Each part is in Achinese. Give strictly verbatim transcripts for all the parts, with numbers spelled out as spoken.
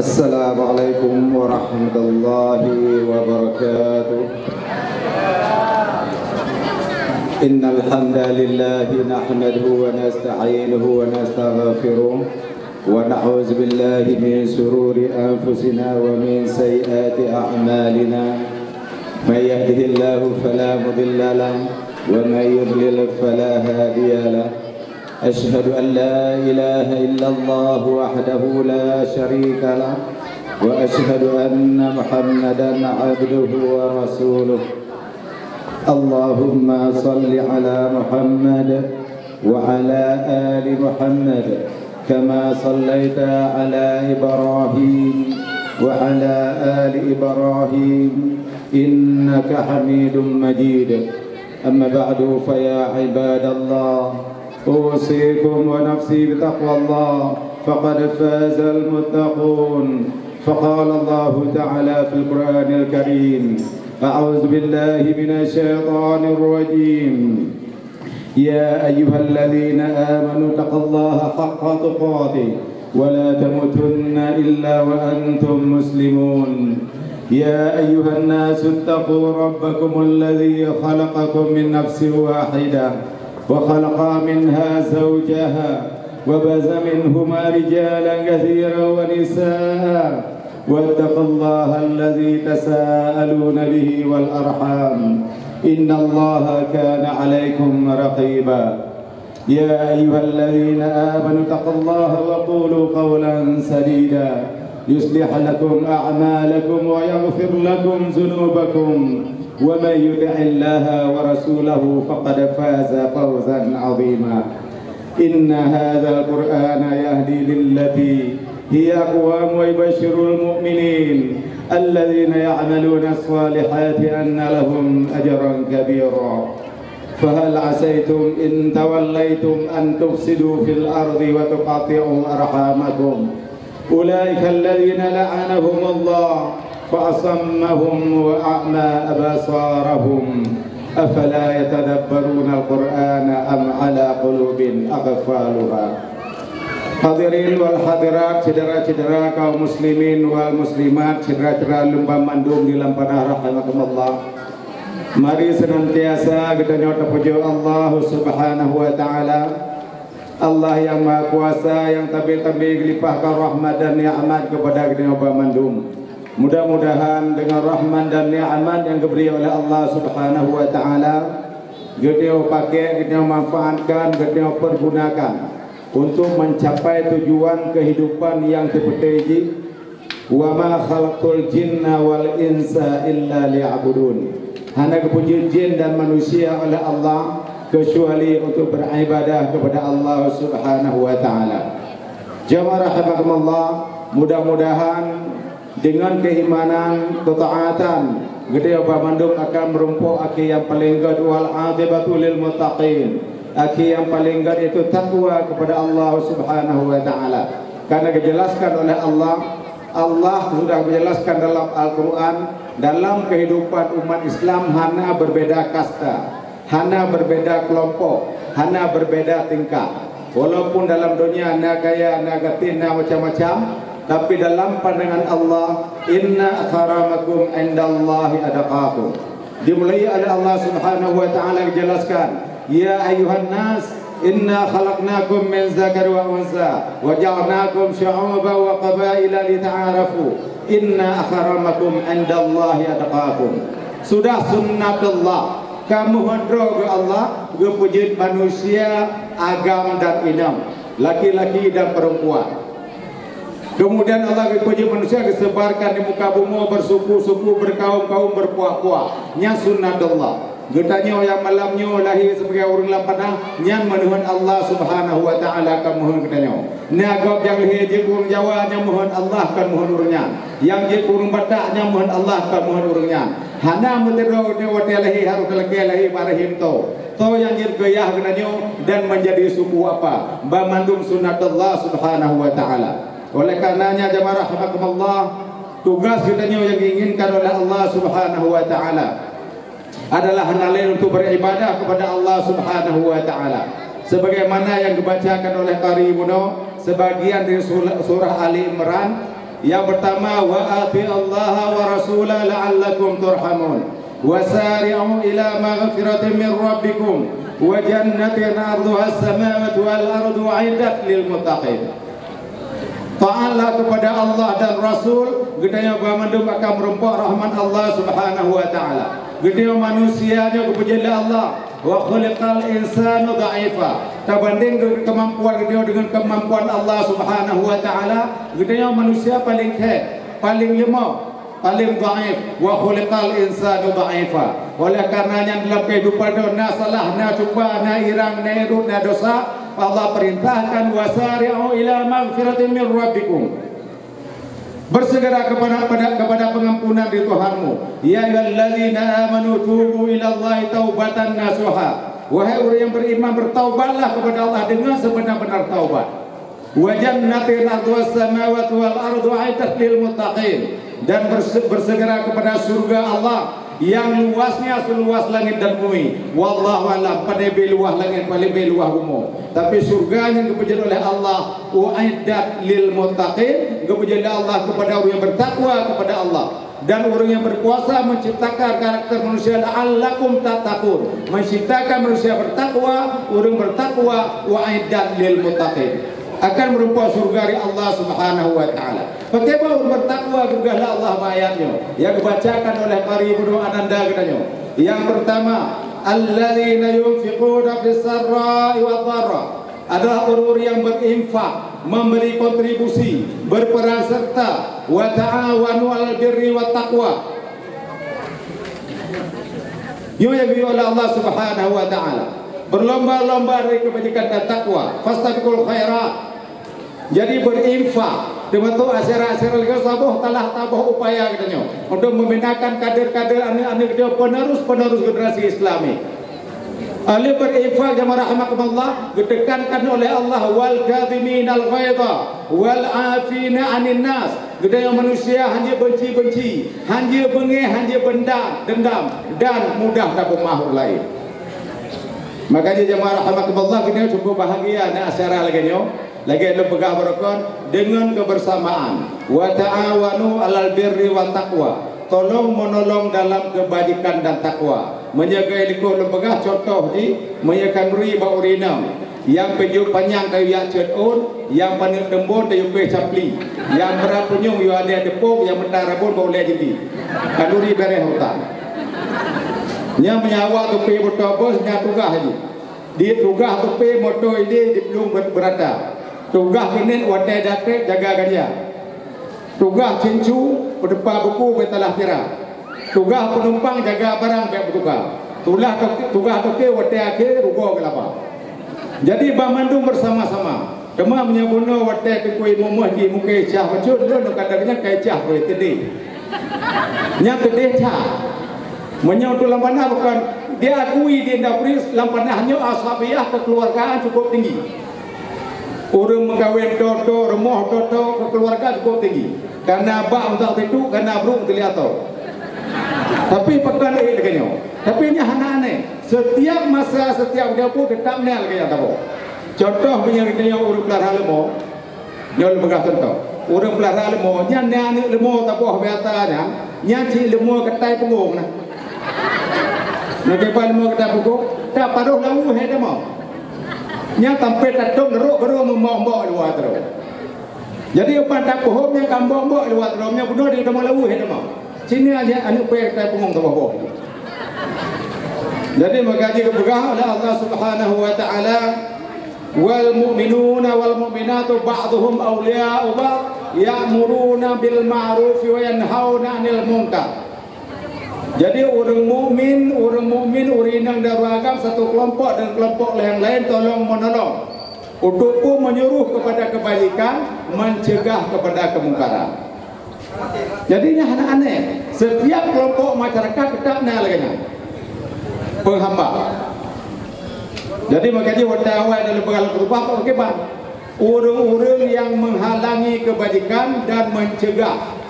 السلام عليكم ورحمة الله وبركاته. إن الحمد لله نحمده ونستعينه ونستغفره، ونعوذ بالله من شرور أنفسنا ومن سيئات أعمالنا. من يهده الله فلا مضل له، ومن يضلل فلا هادي له. أشهد أن لا إله إلا الله وحده لا شريك له، وأشهد أن محمدا عبده ورسوله. اللهم صل على محمد وعلى آل محمد كما صليت على إبراهيم وعلى آل إبراهيم إنك حميد مجيد. أما بعد، فيا عباد الله، أوصيكم ونفسي بتقوى الله، فقد فاز المتقون. فقال الله تعالى في القرآن الكريم: أعوذ بالله من الشيطان الرجيم. يا أيها الذين آمنوا اتقوا الله حق تقاته ولا تموتن إلا وأنتم مسلمون. يا أيها الناس اتقوا ربكم الذي خلقكم من نفس واحدة وخلق منها زوجها وبث منهما رجالا كثيرا ونساء واتقوا الله الذي تساءلون به والأرحام إن الله كان عليكم رقيبا. يا أيها الذين آمنوا اتقوا الله وقولوا قولا سديدا يصلح لكم أعمالكم ويغفر لكم ذنوبكم ومن يطع الله ورسوله فقد فاز فوزا عظيما. إن هذا القرآن يهدي للتي هي أقوم ويبشر المؤمنين الذين يعملون الصالحات أن لهم أجرا كبيرا. فهل عسيتم إن توليتم أن تفسدوا في الأرض وتقطعوا أرحامكم. أولئك الذين لعنهم الله فأصمهم وأعمى أبصارهم. أفلا يتدبرون القرآن أم على قلوب أقفالها. Hadirin wal hadirat, syedara-syedara kaum muslimin wal muslimat, syedara-syedara lôn banmandum di lam panah rahimakumullah. Mari senantiasa geutanyoe tapujoe Allah Subhanahu wa Ta'ala, Allah nyang Maha Kuasa, nyang tabé-tabé geulimpahkan rahmat dan nikmat keupada geutanyoe banmandum. Mudah-mudahan deungon rahmat dan nikmat nyang geubri oleh Allah Subhanahu wa Ta'ala, geutanyoe pakék, geutanyoe manfaatkan, geutanyoe peugunakan untuk meucapai tujuan keuhidupan nyang seubeutôi jih, "Wa ma khalaqtul jinna wal insa illa liya'budun." Hana geupeujeuet jin dan manusia oleh Allah keucuali untuk beribadah kepada Allah Subhanahu wa Ta'ala. Jamaah rahimakumullah, mudah-mudahan dengan keimanan, ketaatan, geutanyoe banmandum akan meurumpok akhé nyang paleng gét, "Wal aqibatu lil muttaqin." Akhé nyang paleng gét yaitu takwa kepada Allah Subhanahu wa Ta'ala. Karena dijelaskan oleh Allah, Allah sudah menjelaskan dalam Al-Quran, dalam kehidupan umat Islam hana berbeda kasta, hana berbeda kelompok, hana berbeda tingkat. Walaupun dalam dunia na kaya, na gasien, na macam-macam, tapi dalam pandangan Allah, "Inna akramakum indallahi atqakum." Dimulai oleh Allah Subhanahu wa Ta'ala dijelaskan, "Ya ayuhan nas, inna khalaqnakum min dzakari wa unsa, wa ja'alnakum syu'uban wa qabaila lita'arafu. Inna akramakum indallahi atqakum." Sudah sunnatullah, ka meuheuet droe geuh Allah geupeujeuet manusia agam dan inong, laki-laki dan perempuan. Kemudian Allah geupeujeuet manusia geusebarkan di muka bumoe bersuku-suku, berkaum-kaum, berpuak-puak. Nyan sunnatullah. Geutanyoe nyang malam nyoe lahé sibagai ureuëng lam panah, nyan meuheuet Allah Subhanahu wa Ta'ala ka meuheuet geutanyoe. Na gob nyang lahé jeuet ureuëng Jawa, nyan meuheuet Allah ka meuheuet ureuëng nyan. Nyang jeuet ureuëng Batak, nyan meuheuet Allah ka meuheuet ureuëng nyan. Hana meuteudroe watée lahé harôh talakée lahé bak rahim toe. Toe nyang jeuet geuyah geutanyoe dan menjadi suku apa. Banmandum sunnatullah Subhanahu wa Ta'ala. Oleh karenanya, jamaah rahimakumullah, tugas geutanyoe nyang diinginkan oleh Allah Subhanahu wa Ta'ala adalah hana laén untuk beribadah kepada Allah Subhanahu wa Ta'ala. Sebagaimana yang dibacakan oleh qari bunoe, sebagian dari surah, surah Ali Imran, Yang pertama, wa ati'ullaha wa rasulah la'allakum turhamun. Wa sari'u ila maghfiratin min rabbikum wa jannatin 'arduhas samawati wal ardu u'iddat lil muttaqin. Taatlah kepada Allah dan Rasul, geutanyoe banmandum akan meureumpok rahmat Allah Subhanahu wa Taala. Geutanyoe manusia nyoe geupeujeuet lé Allah, wa khuliqal insanu dha'ifa. Tabandeng keu-, keumampuan geutanyoe deungon keumampuan Allah Subhanahu wa Taala, geutanyoe manusia paleng khèe, paleng leumo, paleng dhaif, wa khuliqal insanu dha'ifa. Oleh karena nyan dalam kehidupan nyoe na salah, na cuba, na irang, na irot, na dosa, Allah perintahkan, "Wasari'u ila maghfiratin min rabbikum." Bersegera kepada, pada, kepada pengampunan dari Tuhanmu. "Ya ayyuhalladzina amanu tubu ilallahi taubatan nasuha." Wahai orang yang beriman, bertaubatlah kepada Allah dengan sebenar-benar taubat. "Wa jannatin 'arduhas samawati wal ardu u'iddat lil muttaqin." Dan berse-, bersegera kepada surga Allah yang luasnya seluas langit dan bumi. Wallahu a'lam, paleng beu luwah langit, paleng beu luwah bumoe. Tapi surga nyang geupeujeuet oleh Allah, u'iddat lil muttaqin, geupeujeuet oleh Allah kepada orang yang bertakwa kepada Allah. Dan orang yang berkuasa menciptakan karakter manusia la'allakum tattaqun. Menciptakan manusia bertakwa, orang bertakwa, u'iddat lil muttaqin. Akan meureumpok syurga dari Allah Subhanahu wa Taala. Pakriban ureuëng bertakwa geupeugah lé Allah bak ayat nyoe, nyang geubacakan oleh Qari Ibnu Ananda geutanyoe. Yang pertama, "Alladzina yunfiquna fis sarra'i wad dharra." Adalah ureuëng-ureuëng yang berinfak, memberi kontribusi, berperan serta, "Wa ta'awanu 'alal birri wat taqwa." Nyoe nyang geuyue oleh Allah Subhanahu wa Taala. Berlomba-lomba dari kebajikan dan takwa. Fastabiqul khairat. Jadi berinfak, teumasuk asyara-asyara lagée saboh talah taboh upaya geutanyoe untuk membinakan kader-kader aneuk-aneuk geutanyoe penerus-penerus generasi Islami. Alif berinfak jamaah rahimakumullah, ditekankan oleh Allah, "Wal kadhiminal ghaidha wal 'afina 'anin nas." Geutanyoe manusia hana benci-benci, hana beungéh, hana benda-, dendam, dan mudah tapeumaaf ureuëng laén. Makanya jamaah rahimakumullah, geutanyoe cukup bahagia na asyara lagée nyoe. Lagée lôn peugah baroekon, deungon kebersamaan, "Wa ta'awanu 'alal birri wat taqwa." Tolong menolong dalam kebajikan dan takwa. Meunyoe keu likot lôn peugah contoh jih, meunyoe khanuri bak ureuëng inong, nyang peujeuet panyang tayue jak cot ôn, nyang paneuk teumbon tayue peuéh capli, nyang brat punyueng yue adée teupok, nyang meuta rabon bak ulée jeundi. Khanuri béréh urutan. Nyan meunyoe awak tupée moto bus, nyan tugaih jih. Di tugaih tupée moto idéh di plueng ber-, beurata. Tugaih keuneuk watée datrek jaga ganja. Tugaih cincu peuteupa buku bèk talah pira. Tugaih peunumpang jaga barang bèk beutuka. Tulah toke-, tugaih toke watée akhé rugoe geulaba. Jadi banmandum bersama-sama. Teuma meunyoe bunoe watée teukui mumoh jih mungken cah bacut, lôn ka lagée nyan kai cah pih teudeh. Nyan teudeh cah. Meunyoe tu lam panah bukan diakui di industri, lam panah nyoe asabiah kekeluargaan cukup tinggi. Ureuëng meukawen toto, rumoh toto, kekeluargaan cukup tinggi. Kana bak meutak titu, kana bruk teuliato. Tapi pakon lagée nyoe. Tapi nyan hana aneh. Setiap masa, setiap japu tetap nyan lagée nyan tabo. Contoh meunyoe geutanyoe ureuëng pelara leumo, nyoe lôn peugah contoh. Ureuëng pelara leumo, nyan na aneuëk leumo taboh biasa nyan, nyan cit leumo keutai punggong na. Nyoe kiban leumo keutai punggong, tapadoh lam ueh leumo. Nyan sampai tatong rot baru meumbok-mbok luwa teuro. Jadi upan tapuhom nyang ka mbok-mbok luwa teuro, nyan bunoe di teuma lam ueh leumo. Sini aja aneuëk peué keutai punggong taboh-boh. Jadi maka jih geupeugah oleh Allah Subhanahu wa Taala, "Wal mu'minuna wal mu'minatu ba'duhum awliya'u ba'd, ya'muruna bil ma'rufi wa yanhauna 'anil munkar." Jadi ureuëng mukmin, ureuëng mukmin, ureuëng inong dan ureuëng agam satu kelompok dan kelompok yang lain tolong menolong untuk pun menyuruh kepada kebajikan, mencegah kepada kemungkaran. Jadi nyan hana aneh. Setiap kelompok masyarakat tetap na lagée nyan. Penghamba. Jadi maka jih watée awai dalam peugah keurubah, oke bang. Ureuëng-ureuëng yang menghalangi kebajikan dan mencegah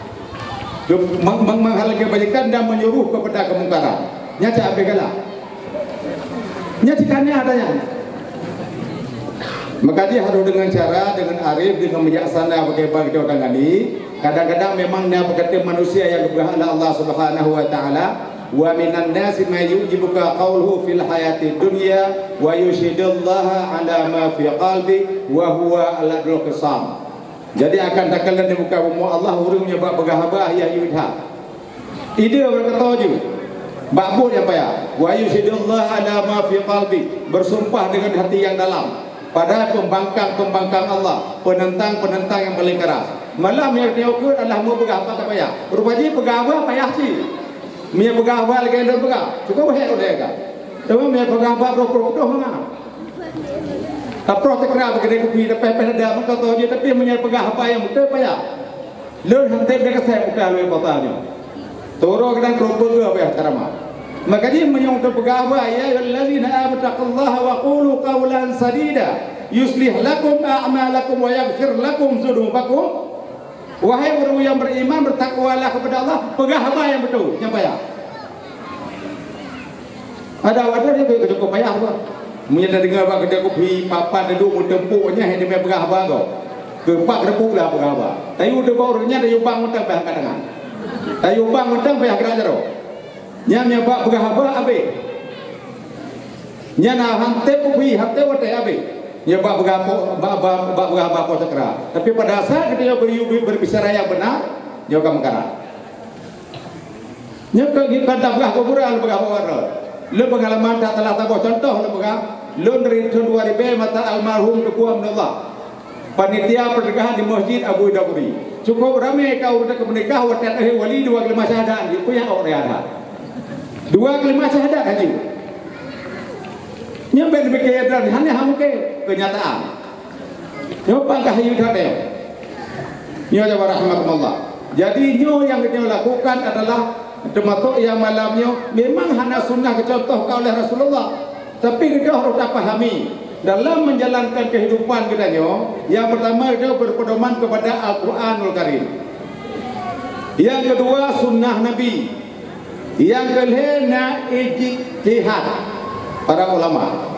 ke-, meng-, meng-, menghalangi kebajikan dan menyuruh kepada kemungkaran. Nyan cak abéh galak. Nyan cit keuneuk ada nyan. Maka jih harôh deungon cara, deungon arif, deungon bijaksana bagaimana kita tangani. Kadang-kadang memang na peugah manusia nyang geupeugah lé Allah Subhanahu wa Taala, "Wa minan nasi may yu'jibuka qauluhu fil hayatid dunya wa yusyidullaha ala ma fi qalbi wa huwa aladul khisam." Jadi akan takalon di muka bumoe Allah ureuëng nyang bak peugah haba nyang yue that. Ideh beureukat jih. Bak buet nyang payah. "Wa yusyidullaha ala ma fi qalbi." Bersumpah dengan hati yang dalam. Padahai pembangkang-pembangkang Allah, penentang-penentang yang paling keras. Malah meunyoe tanyoe keuh adalah meupeugah haba payah. Rupa jih peugah haba payah cit. Meunyoe peugah haba lagée lôn peugah, cukup hék ulée ka. Tapi meunyoe peugah haba brôh-brôh, brôh mangat. Taproh teukrab keudeh kupi, tapéh-péh dada meukoto jih, tapi meunyoe peugah haba nyang beutôi payah. Lôn hana teubiet kasée udah lôn basa nyoe. Toro kadang troh peugah payah ceramah. Maka jih meunyoe teupeugah haba, "Ya ayyuhallazina amanu taqullaha wa qulu qaulan sadida, yuslih lakum a'malakum wa yaghfir lakum dzunubakum." Wahai ureuëng nyang beriman, bertakwalah kepada Allah, peugah haba nyang beutôi, nyang payah. Ada awak droe nyang cukup payah tu. Meunyoe tadeungoe bak keudè kupi, papan duek meuteumpok nyan, hana meupeugah haba gob. Keupak reupuk lah peugah haba. Tayue teuba ureuëng nyan, tayue bang mantong payah angkat tangan. Tayue bang mantong payah gerak jaroe. Nyan meunyoe bak peugah haba habéh. Nyan na han teb kupi, han teb watée habéh. Nyoe bak peugah po-, bak, bak, bak peugah haba po sakra. Tapi pada saat geutanyoe beri-, berbicara nyang beuna, nyoe ka meukarat. Nyoe ka, ka tapeugah kuburan, peugah kuburan. Lôn peungalaman that salah saboh contoh lôn peugah, lôn dari thôn dua ribèe masa almarhum Teungku Aminullah. Panitia pernikahan di Masjid Abu Idaburi. Cukup ramé ka ureuëng ka meunikah, watée akhé wali dua kalimat syahadat, jipeugah awak raya that. Dua kalimat syahadat haji. Nyoe ben pike dan hana hamke kenyataan. Nyoe pangkah hayeu that nyoe. Nyoe jawab rahmatullah. Jadi nyoe nyang geutanyoe lakukan adalah teumasok nyang malam nyoe memang hana sunnah geucontohkan oleh Rasulullah. Tapi geutanyoe harôh tapahami dalam menjalankan kehidupan geutanyoe, yang pertama geutanyoe berpedoman kepada Al-Quranul Karim. Yang kedua sunnah Nabi. Nyang keulhèe na ijtihad para ulama.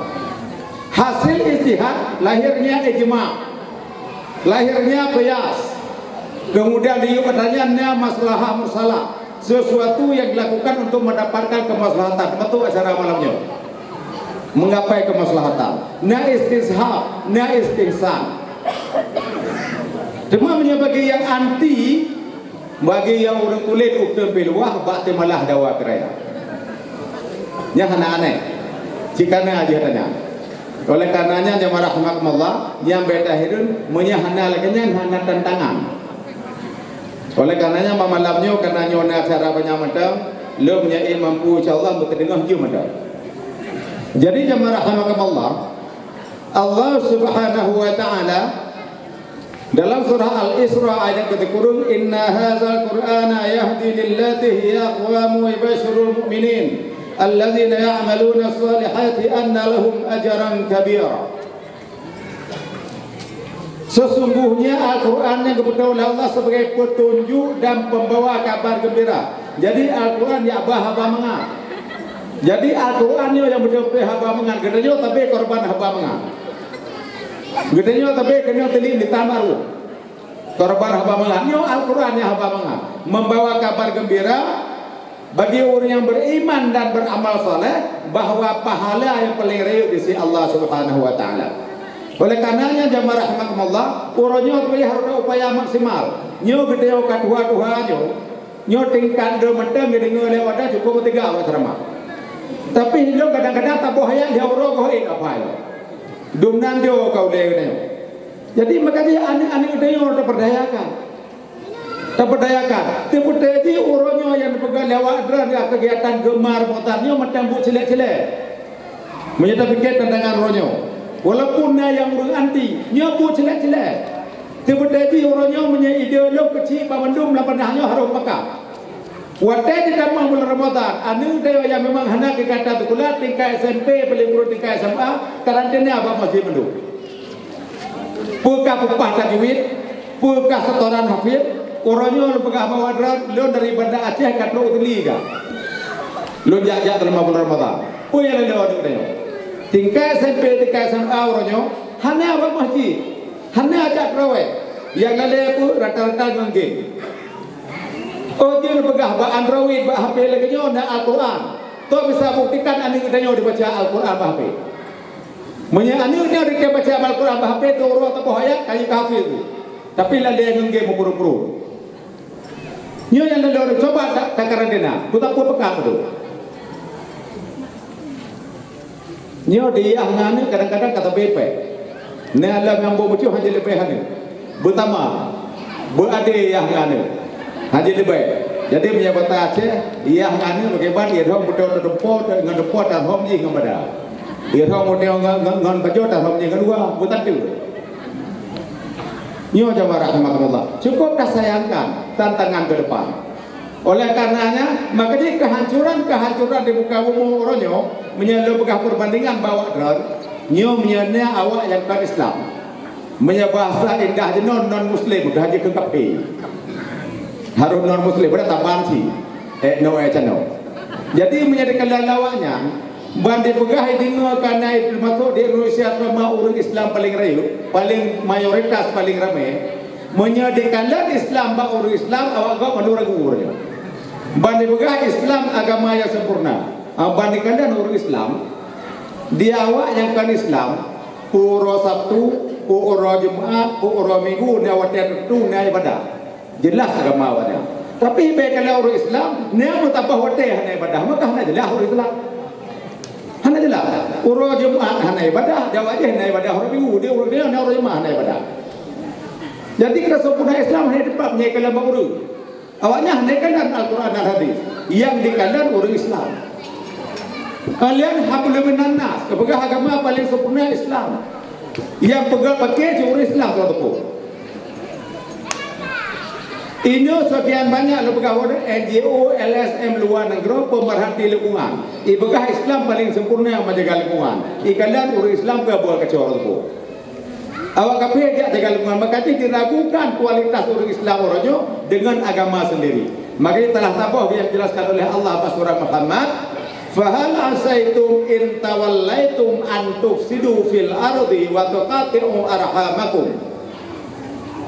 Hasil ijtihad lahirnya ijma, lahirnya qiyas. Kemudian di yub katanya na maslahah mursalah, sesuatu yang dilakukan untuk mendapatkan kemaslahatan. Betul acara malam nyoe. Menggapai kemaslahatan. Na istishab, na istihsan. Cuma meunyoe bagi nyang anti, bagi nyang ureuëng kulét uteuen pih luwah bak teumalah dawa keuraya. Nyan hana aneh. Cit kana jih tanya. Oleh karenanya jamaah rahimakumullah, nyang beda hireuen, meunyoe hana lagée nyan hana tantangan. Oleh karenanya malam nyoe karena nyoe na acara banyak mantong, lôn meunyoe mampu insyaallah beuteudeungoh jeuem mantong. Jadi jamaah rahimakumullah, Allah Subhanahu wa Taala dalam surah Al-Isra ayat keusikureueng, "Inna hadzal Qur'ana yahdi lillati hiya aqwam wa yubasysirul mu'minin alladzina ya'maluna shalihati anna lahum ajran kabira." Sesungguhnya Al-Quran nyang geupeutong lé Allah sebagai petunjuk dan pembawa kabar gembira. Jadi Al-Quran jak ba haba mangat. Jadi Al-Quran nyoe nyang beutôi haba mangat. Geutanyoe tabe korban haba mangat. Geutanyoe tabe keunoe teulim di Taman Ruh. Korban haba mangat. Nyoe Al-Quran nyang haba mangat. Membawa kabar gembira bagi ureuëng nyang beriman dan beramal saleh bahwa pahala nyang paleng rayeuk di sisi Allah Subhanahu wa Taala. Oleh karenanya jamaah rahimakumullah, uroe nyoe payah harôh upaya maksimal. Nyoe geutanyoe ka tuha-tuha nyoe, nyoe tingkat droe mantong geudeungoe lé wadah cukup meuteugah awak ceramah. Tapi ilong kadang-kadang taboh ayat lheueh uroe goh ék apa ilong. Dumnan jo ka ulée geutanyoe. Jadi maka jih aneuk-aneuk geutanyoe taperdayakan. Taperdayakan. Teupeuteuji uroe nyoe nyang neupeugah lé awak droe kegiatan geumah Ramadan nyoe mantong buet cilék-cilék. Meunyoe tapike tantangan uroe nyoe, walaupun na nyang ureuëng anti, nyoe buet cilék-cilék. Teupeuteuji uroe nyoe meunyoe ide lôn keuchik banmandum lam panah nyoe harôh pakat. Watée jitamah bulan Ramadan, aneuk droe nyang memang hana keu gata sikula tingkat S M P, paléng kureueng tingkat S M A, karantina bak masjid mandum. Peue ka peupah tajwid, peue ka setoran hafiz, uroe nyoe lôn peugah bahwa droe lôn dari Banda Aceh ka trok u Dili ka. Lôn jak-jak teuma bulan Ramadan. Peue nyang lôn lewat nyoe? Tingkat S M P, tingkat S M A uroe nyoe hana bak masjid, hana jak teurawéh. Nyang lalée peue rata-rata ngon game. Oh, jeuet neupeugah bak Android, bak H P lagée nyoe na Al-Quran. Toh bisa buktikan aneuk tanyoe dibaca Al-Quran bak H P. Meunyoe aneuk nyoe dikeue baca Al-Quran bak H P, tu uroe taboh ayat, ka jeuet hafiz. Tapi lalée ngon game meupuru-puru. Nyoe nyang lôn coba ta-, takarantina, beutapeupeugah beutôi. Nyoe di yah ngon aneuk kadang-kadang ka sabe péng. Nyan lom nyang boh bucôh hana leubeh aneuk. Beutama, beuadé yah ngon aneuk. Hana leubeh. Jadi meunyoe bata Aceh, yah ngon aneuk bagaimana, irhom beutôi teumpo ngon teumpo tarhom jih ngon bada. Irhom beutôi ngon, ngon, ngon bajoe tarhom jih ngon dua, beutantu. Nyoe jamaah rahimakumullah. Cukup tasayangkan tantangan ke depan. Oleh karenanya, maka jih kehancuran-kehancuran di muka bumoe uroe nyoe, meunyoe lôn peugah perbandingan bak awak droe, nyoe meunyoe na awak nyang kon Islam. Meunyoe bahasa indah jinoe non muslim, dah jeuet keu kafé. Harôh non muslim, pada taban si. Eh, no, eh, cano. Jadi, meunyoe dikala lawak nyan, ban dipeugah deungoe ka na, termasuk di Indonesia, teuma ureuëng Islam paling rayeuk, paling mayoritas, paling ramé. Meunyoe dikalon Islam bak ureuëng Islam, awak gob mandum ragu ureuëng nyoe. Ban dipeugah Islam agama nyang sempurna. Ah, ban dikalon ureuëng Islam, di awak nyang kon Islam, uroe Sabtu, uroe Jumat, uroe Minggu, na watée teuntu na ibadah. Jeulaih agama awak nyan. Tapi bèk kalon ureuëng Islam, na meutabah watée hana ibadah, maka hana jeulaih ureuëng Islam. Hana jeulaih. Uroe Jumat hana ibadah, di awak jih hana ibadah, uroe Minggu, di ureuëng nyan, uroe Jumat hana ibadah. Jadi, keusempurnaan Islam hana teupab nyang kalon bak ureuëng. Awak nyan hana kalon Al-Quran dan hadis. Nyang dikalon ureuëng Islam. Kalian hablum minan nas, geupeugah agama paling sempurna Islam. Nyang peugah paké cit ureuëng Islam, tuan-tuan. Inoe sekian banyak lôn peugah, N G O, L S M luwa nanggroe pemerhati lingkungan. Ipeugah Islam paling sempurna menjaga lingkungan. Ikalon ureuëng Islam keu buah kecoh teupeu. Awak kafé jak jaga lingkungan, maka jih diragukan kualitas ureuëng Islam uroe nyoe deungon agama sendiri. Maka jih telah saboh nyang dijelaskan oleh Allah bak surah Muhammad, "Fahal asaitum in tawallaitum an tufsidu fil ardi wa tuqatti'u arhamakum."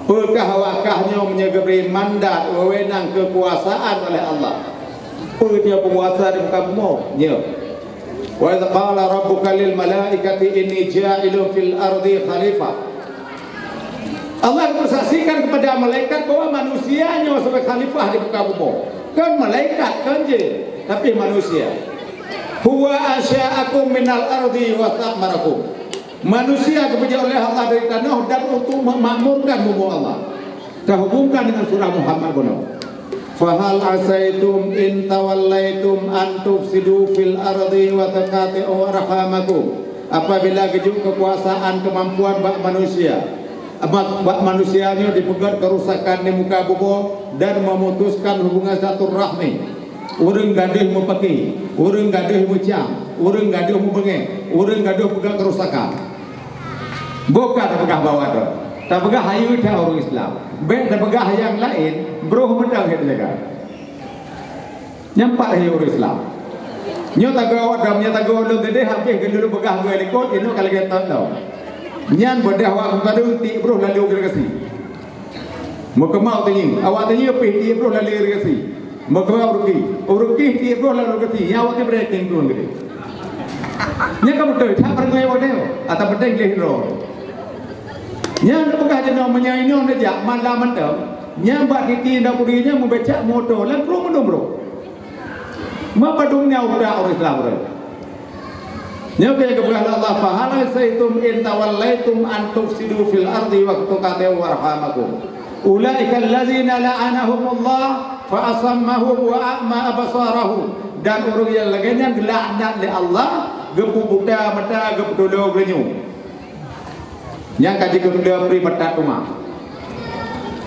Peukah awak kah nyoe meunyoe geubri mandat wewenang keukuasaan oleh Allah? Peue nyoe peunguasa di muka bumoe? Nyoe. "Wa idz qala rabbuka lil malaikati inni ja'ilun fil ardi khalifah." Allah mempersaksikan kepada malaikat bahwa manusia nyoe sebagai khalifah di muka bumoe. Kan malaikat, kan jin, tapi manusia. "Huwa ansya'akum minal ardi wastakmarakum." Manusia geupeujak oleh Allah dari tanoh dan untuk memakmurkan bumoe Allah. Terhubungkan dengan surah Muhammad bunoe. "Fahal asaitum in tawallaitum an tufsidu fil ardi wa tuqatti'u arhamakum." Apabila geujok keukuasaan keumampuan bak manusia, bak, bak manusia nyoe dipeugét keurusakan di muka bumoe dan memutuskan hubungan silaturahmi. Ureuëng gadôh meupaké, ureuëng gadôh meucam, ureuëng gadôh meubeungéh, ureuëng gadôh peugah keurusakan. Boh ka tapeugah bahwa droe, tapeugah hayeue that ureuëng Islam. Bèk tapeugah nyang laén, broh mantong hé teujaga. Nyan pat hayeue ureuëng Islam. Nyoe tagoe awak dam, nyoe tagoe lôn teuh habéh geululu peugah goe likot, inoe ka lagèe that lom. Nyan beudah awak padum tiek broh lalu geureugassi. Meukeumah teungieng, awak teungieng pih tiek broh lalu geureugassi. Meukeumah ureuki, ureuki tiek broh lalu geureugassi. Nyan awak teuh beureukeng tuan geude. Nyan ka beutôi, that peureunoe awak teuh, ata peudeng lé droe. Nyan peugah jinoe meunyoe inoe neujak malam mantong, nyan bak titi ndak budi nyan meubecak moto, lam krueng meudum broh. Ma padum nyan utak ureueng Islam ureueng. Nyoe keuh nyang geupeugah lé Allah, "Fa hal asaitum in tawallaitum an tufsidu fil ardi wa tuqatti'u arhamakum. Ulaika allazina la'anahumullah fa asammahum wa a'ma absarahum." Dan ureueng nyang lagèe nyan geulaknat lé Allah, geupeubuta mata, geupeutulông geulinyueng. Nyang ka jikeupeue pri meutat teuma.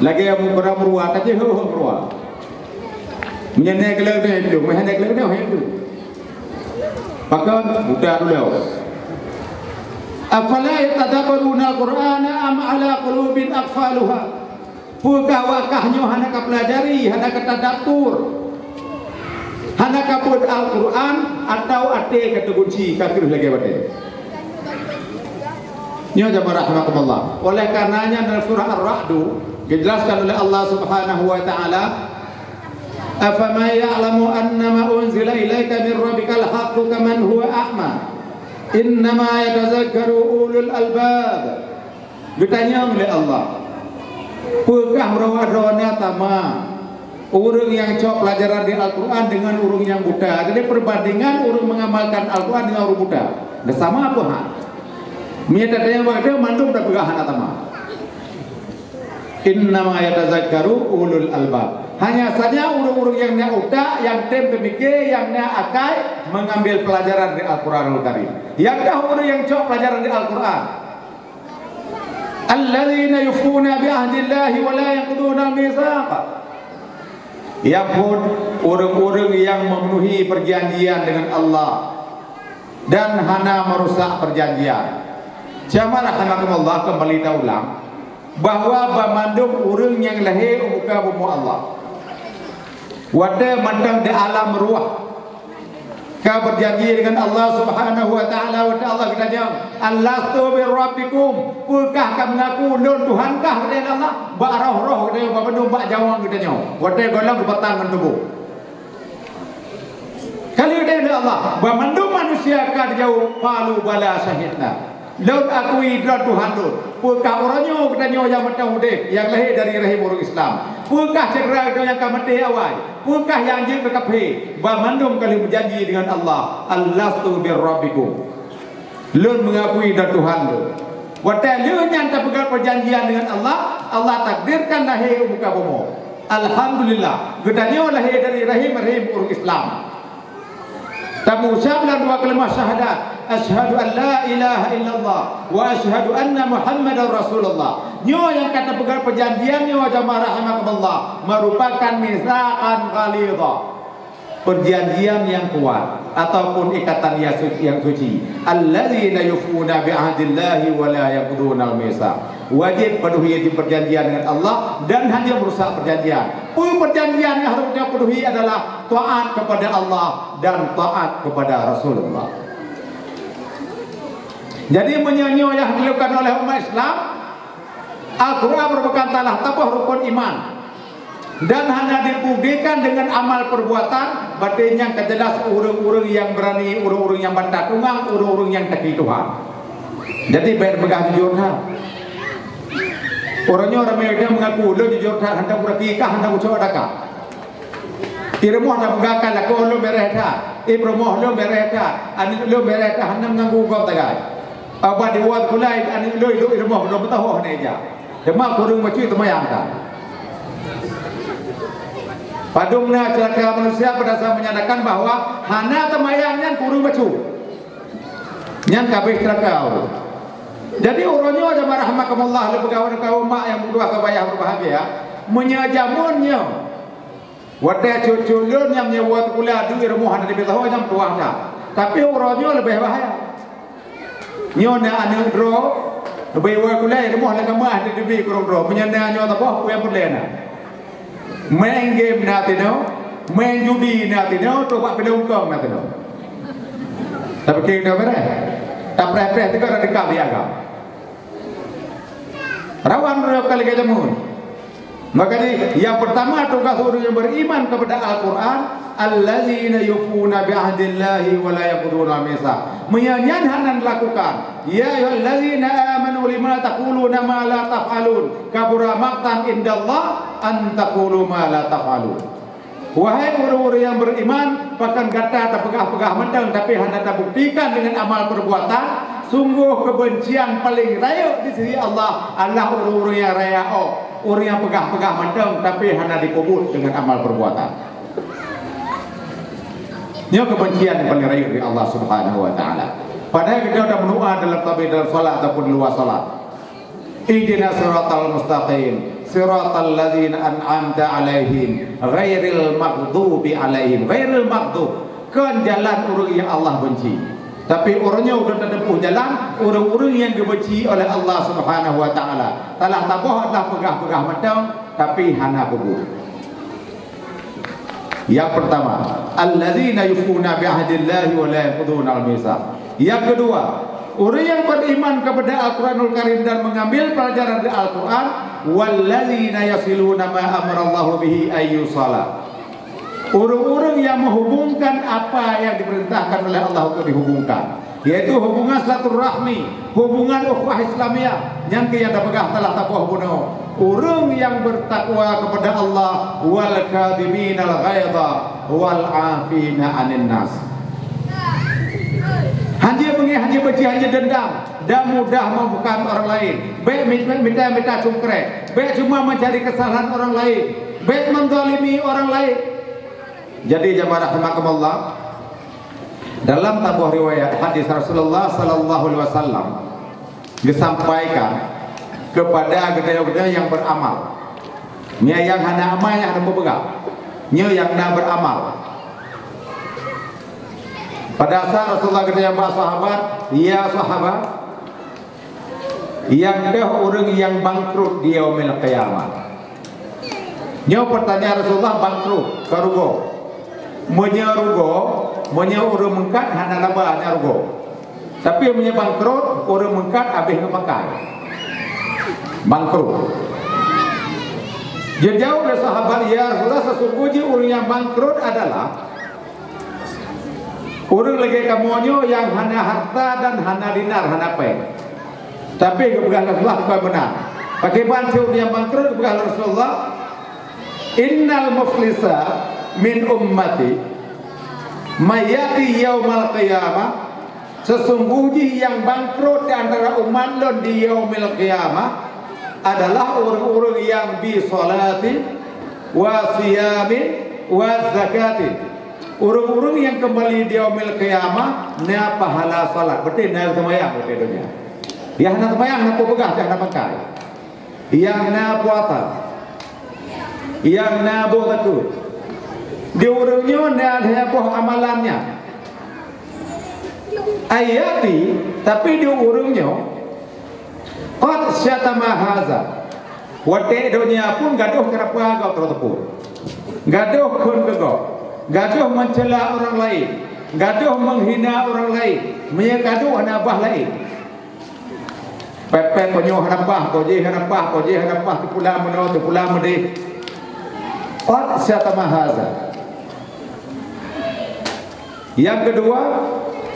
Lagèe meukeurah meuruwa, ka jeuet heueh meuruwa. Meunyoe nèk leueh nèk leueh, meunyoe nèk leueh nèk leueh. Pakon buta tulông. Afala yatadabbaruna al-Qur'ana am ala qulubin aqfaluha? Peue kah awak kah nyoe hana ka peulajari, hana ka tadabbur, hana ka beuet Al-Qur'an, atawa até ka teugunci, ka kreueh lagèe watèe? Nyoe jamaah rahimakumullah. Oleh karenanya dalam surah Ar-Ra'du dijelaskan oleh Allah Subhanahu wa taala, "Afaman ya'lamu annama unzila ilaika min rabbikal haqqu kaman huwa a'ma. Innama yatazakkaru ulul albab." Geutanyong lé Allah, "Peukah meurawa-rawa na tamah ureuëng nyang cok peulajaran di Al-Quran dengan ureuëng nyang buta?" Jadi perbandingan ureuëng mengamalkan Al-Quran dengan ureuëng buta. Dah sama apa hal? Meunyoe tatanyong bak gata, mandum tapeugah hana tamah. "Innama yatazakkaru ulul albab." Hanya saja ureuëng-ureuëng nyang na utak, nyang tem teumike, nyang na akai mengambil pelajaran di Al-Quranul Karim. Nyang ka ureuëng nyang cok pelajaran di Al-Quran. "Alladzina yufuna bi ahdillahi wa la yanquduna al-mitsaq." Ia pun ureuëng-ureuëng nyang memenuhi perjanjian dengan Allah dan hana merusak perjanjian. Jamaah rahimakumullah, kembali taulang bahwa banmandum ureuëng nyang lahé u muka bumoe Allah, watée mantong di alam ruah, ka berjanji dengan Allah Subhanahu wa taala, watée Allah geutanyong, "Alastu birabbikum?" Peukah ka mengaku lôn Tuhan kah, kata Allah? Bak roh-roh geutanyoe, bak bandum bak nyawöng geutanyoe, watée gohlom geupatang ngon tuboh. Kali geutanyoe lé Allah, banmandum manusia ka geujaweueb, "Qalu bala syahidna." Lôn akui droe Tuhan lôn. Peukah uroe nyoe geutanyoe nyang mantong udeb, nyang lahé dari rahim ureuëng Islam? Peukah syedara geutanyoe nyang ka maté awai? Peukah nyang jeuet keu kaphé? Banmandum ka lheueh meujanji dengan Allah, "Alastu birabbikum?" Lôn mengakui droe Tuhan lôn. Watée lheueh nyan tapeugah perjanjian dengan Allah, Allah takdirkan lahé u muka bumoe. Alhamdulillah, geutanyoe lahé dari rahim-rahim ureuëng Islam. Tamucab lam dua kalimat syahadat, "Asyhadu an la ilaha illallah wa asyhadu anna Muhammadar Rasulullah." Nyoe nyang ka tapeugah perjanjian nyoe, jamaah rahimakumullah, merupakan mitsaqan ghalidha. Perjanjian yang kuat ataupun ikatan yang suci, yang suci. "Alladzina yufuna bi ahdillahi wa la yanqudunal mitsaq." Wajib penuhi perjanjian dengan Allah dan hana merusak perjanjian. Peue perjanjian nyang harus kita penuhi adalah taat kepada Allah dan taat kepada Rasulullah. Jadi, meunyoe nyoe nyang dilakukan oleh umat Islam, Al-Quran merupakan salah saboh rukun iman dan hana dibuktikan dengan amal perbuatan, berarti nyan ka jelas ureuëng-ureuëng nyang beurani, ureuëng-ureuëng nyang bantat tungang, ureuëng-ureuëng nyang taki Tuhan. Jadi, bèk peugah jujur that. Uroe nyoe ramé ureuëng mengaku, "Lôn jujur that, hana kureueng kah, hana kucok daka." I rumoh na peugah kan lakoe lôn bèrèh that, i peurumoh lôn bèrèh that, aneuk lôn bèrèh that, hana meuganggu gob sagai. Abah di luwa seukula, aneuk lôn duek i rumoh, lôn beuteuhoh hana ija. Teuma kureueng bacut teumayang that. Padum na ceulaka manusia peue dasar menyatakan bahwa hana teumayang nyan kureueng bacut. Nyan ka abéh ceulaka. Jadi uroe nyoe jamaah rahimakumullah, lé peugawai kaum mak nyang meutuah ka payah berbahagia, meunyoe jameun nyoe, watèe cut-cut lôn nyang meunyoe seukula duek i rumoh hana teubiet sahoe, nyan meutuah that. Tapi uroe nyoe leubeh bahaya. Nyoe na aneuk droe, leubeh iwoe seukula i rumoh lam kama hana teubiet kureueng droe. Meunyoe na nyoe saboh, peue nyang peureulèe na? Main game na tinoe, main judi na tinoe, trok bak piléh ungkong na tinoe. Tapiké teuh beureh. Tapreh-preh teuka, tadeungka bak agam. Rawan droe ka lagèe jameun. Maka di, yang pertama tugas ureueng yang beriman kepada Al-Quran, "Allazina yufuna bi ahdillahi wa la yanquduna al-mitsaq." Meunyoe nyan hana dilakukan, "Ya ayyuhallazina amanu lima taquluna ma la taf'alun, kabura maqtan indallah an taqulu ma la taf'alun." Wahai ureueng-ureueng nyang beriman, pakon gata tapeugah-peugah mantong, tapi hana tabuktikan dengan amal perbuatan? Sungguh kebencian paling rayeuk di sisi Allah adalah ureueng-ureueng nyang rayeuk, ureueng nyang peugah-peugah mantong, tapi hana dipeubuet dengan amal perbuatan. Nyoe kebencian nyang paling rayeuk di Allah Subhanahu wa Taala. Padahai geutanyoe tameudoa dalam, tapi dalam salat ataupun luwa salat. Ihdinas siratal mustaqim, siratal ladzina an'amta 'alaihim, ghairil maghdubi 'alaihim. Ghairil maghdub, kon jalan ureueng nyang Allah benci. Tapi uroe nyoe ulôn tateupeue jalan ureueng-ureueng nyang geubenci oleh Allah Subhanahu wa Taala. Salah saboh adalah peugah-peugah mantong, tapi hana peubuet. Yang pertama, alladzina yufuna bi ahdillahi wa la yanqudunal mitsaq. Yang kedua, Ureuëng nyang beriman kepada Al-Quranul Karim dan mengambil pelajaran dari Al-Quran, wallazina yasiluna ma amarallahu bihi ayyusala. Ureuëng-ureuëng yang menghubungkan apa yang diperintahkan oleh Allah untuk dihubungkan, yaitu hubungan silaturahmi, hubungan ukhuwah Islamiyah, nyang keu nyang tapeugah talah taboh bunoe. Ureuëng yang bertakwa kepada Allah, wal kadhiminal ghaidha wal afina anin nas. Hanjeuet beungéh, hanjeuet benci, hanjeuet dendam, dan mudah memaafkan orang lain. Bék mit-, mita-mita cungkrek, bék cuma mencari kesalahan orang lain, bék menzalimi orang lain. Jadi jamaah rahimakumullah, dalam saboh riwayat hadis Rasulullah sallallahu alaihi wasallam geusampaikan kepada geutanyoe-geutanyoe nyang beramal. Nyoe nyang hana amal, nyang hana peugah. Nyoe nyang na beramal. Pada saat Rasulullah geutanyong bak sahabat, "Ya sahabat, nyang deuh ureuëng nyang bangkrut di yaumil qiyamah?" Nyoe pertanyaan Rasulullah bangkrut, ka rugoe. Meunyoe rugoe, meunyoe ureuëng meungkat hana laba, hana rugoe. Tapi meunyoe bangkrut, ureuëng meungkat habéh ngon pakai. Bangkrut. Geujaweueb lé sahabat, "Ya Rasulullah, sesungguhnya ureuëng nyang bangkrut adalah ureuëng lagée kamoe nyoe nyang hana harta dan hana dinar, hana péng." Tapi geupeugah lé Rasulullah bukan meunan. Pakriban ureuëng nyang bangkrut, geupeugah lé Rasulullah, "Innal muflisa min ummati may ya'ti yaumal qiyamah." Sesungguh jih nyang bangkrut di antara umat lôn di yaumil qiyamah adalah ureuëng-ureuëng nyang bi shalatin wa siyamin wa zakatin. Ureuëng-ureuëng nyang keumbali di yaumil qiyamah na pahala salat, berarti na seumayang di donya. Nyang hana seumayang, na peue peugah, nyang hana pakai. Nyang na puasa, nyang na boh zakeuet. Di ureuëng nyoe na lhée boh amalan nyan. Ayati, tapi di ureuëng nyoe, qad syatama haza. Watée donya pun gadôh keurapa gob keudroe teupeu. Gadôh kheun keu gob. Gadôh meucela ureuëng laén. Gadôh meuhina ureuëng laén. Meunyoe gadôh hana bah laén. Pép-pép, "Ko nyoe hana paih, ko jéh hana paih, ko jéh hana paih, teupulang meunoe, teupulang meudéh." Qad syatama haza. Nyang keudua,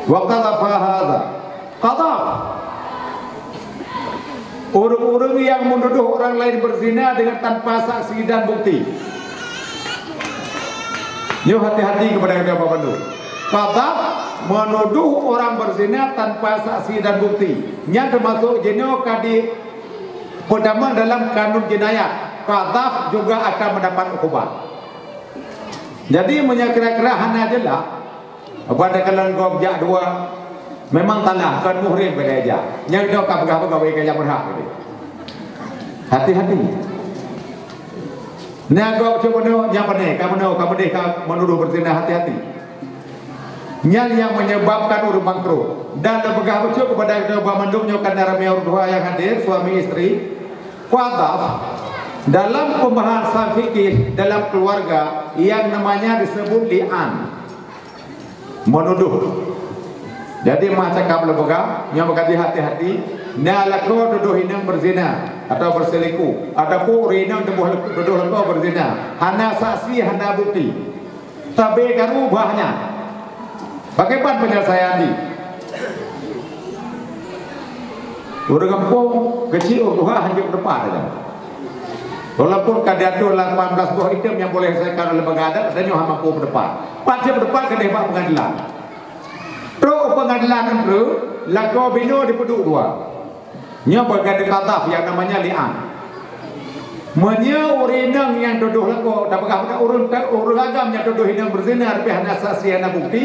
wa qadhafa haza. Qadhaf. Ureuëng-ureuëng nyang meunudoh ureuëng laén beuzina deungon tanpa saksi dan bukti. Nyoe hati-hati keupada gata Bapak Pandu. Qadhaf, meunudoh ureuëng beuzina tanpa saksi dan bukti. Nyan teumasok jinoe ka dipeutamong dalam kanun jinayat. Qadhaf juga akan mendapat hukuman. Jadi, meunyoe kira-kira hana jeulaih, ban takalon gob jak dua, memang salah, kon muhrim bak jak. Nyang dok ka peugah-peugah wai ka jak meuhak tadi. Hati-hati. Nah, gob cuma nyoe, nyang pandai, ka meunoe, ka meudeh, ka meunudoh beuzina, hati-hati. Nyan nyang menyebabkan ureuëng bangkrut. Dan neupeugah bacut keupada gata banmandum nyoe, karena ramé ureuëng dua nyang hadir, suami isteri. Qadhaf, dalam pembahasan fikih dalam keluarga yang namanya disebut li'an. Meunudoh. Jadi, meucakap lé peugah, nyoe meukaji hati-hati, na lakoe tudoh inong beuzina atau beuseuliku, ataupun ureuëng inong tuboh, tudoh lakoe beuzina, hana saksi, hana bukti. Sabe karu bah nyan. Pakriban peunyeuleusayan jih? Ureuëng gampông keuchik ureuëng tuha hanjeuet peudepan saja. Walaupun ka diatur lapan belas boh item nyang boleh diselesaikan oleh lembaga adat, tanyoe hana mampu peudepan. Pat jeuet peudepan keudeh bak peungadilan. Trok u peungadilan nanggroe, lakoe binoe dipeuduek dua. Nyoe bak qadhaf nyang namanya li'an. Meunyoe ureuëng inong nyang tudoh lakoe, tapeugah-peugah ureuëng ta-, ureuëng agam nyang tudoh inong beuzina, tapi hana saksi, hana bukti,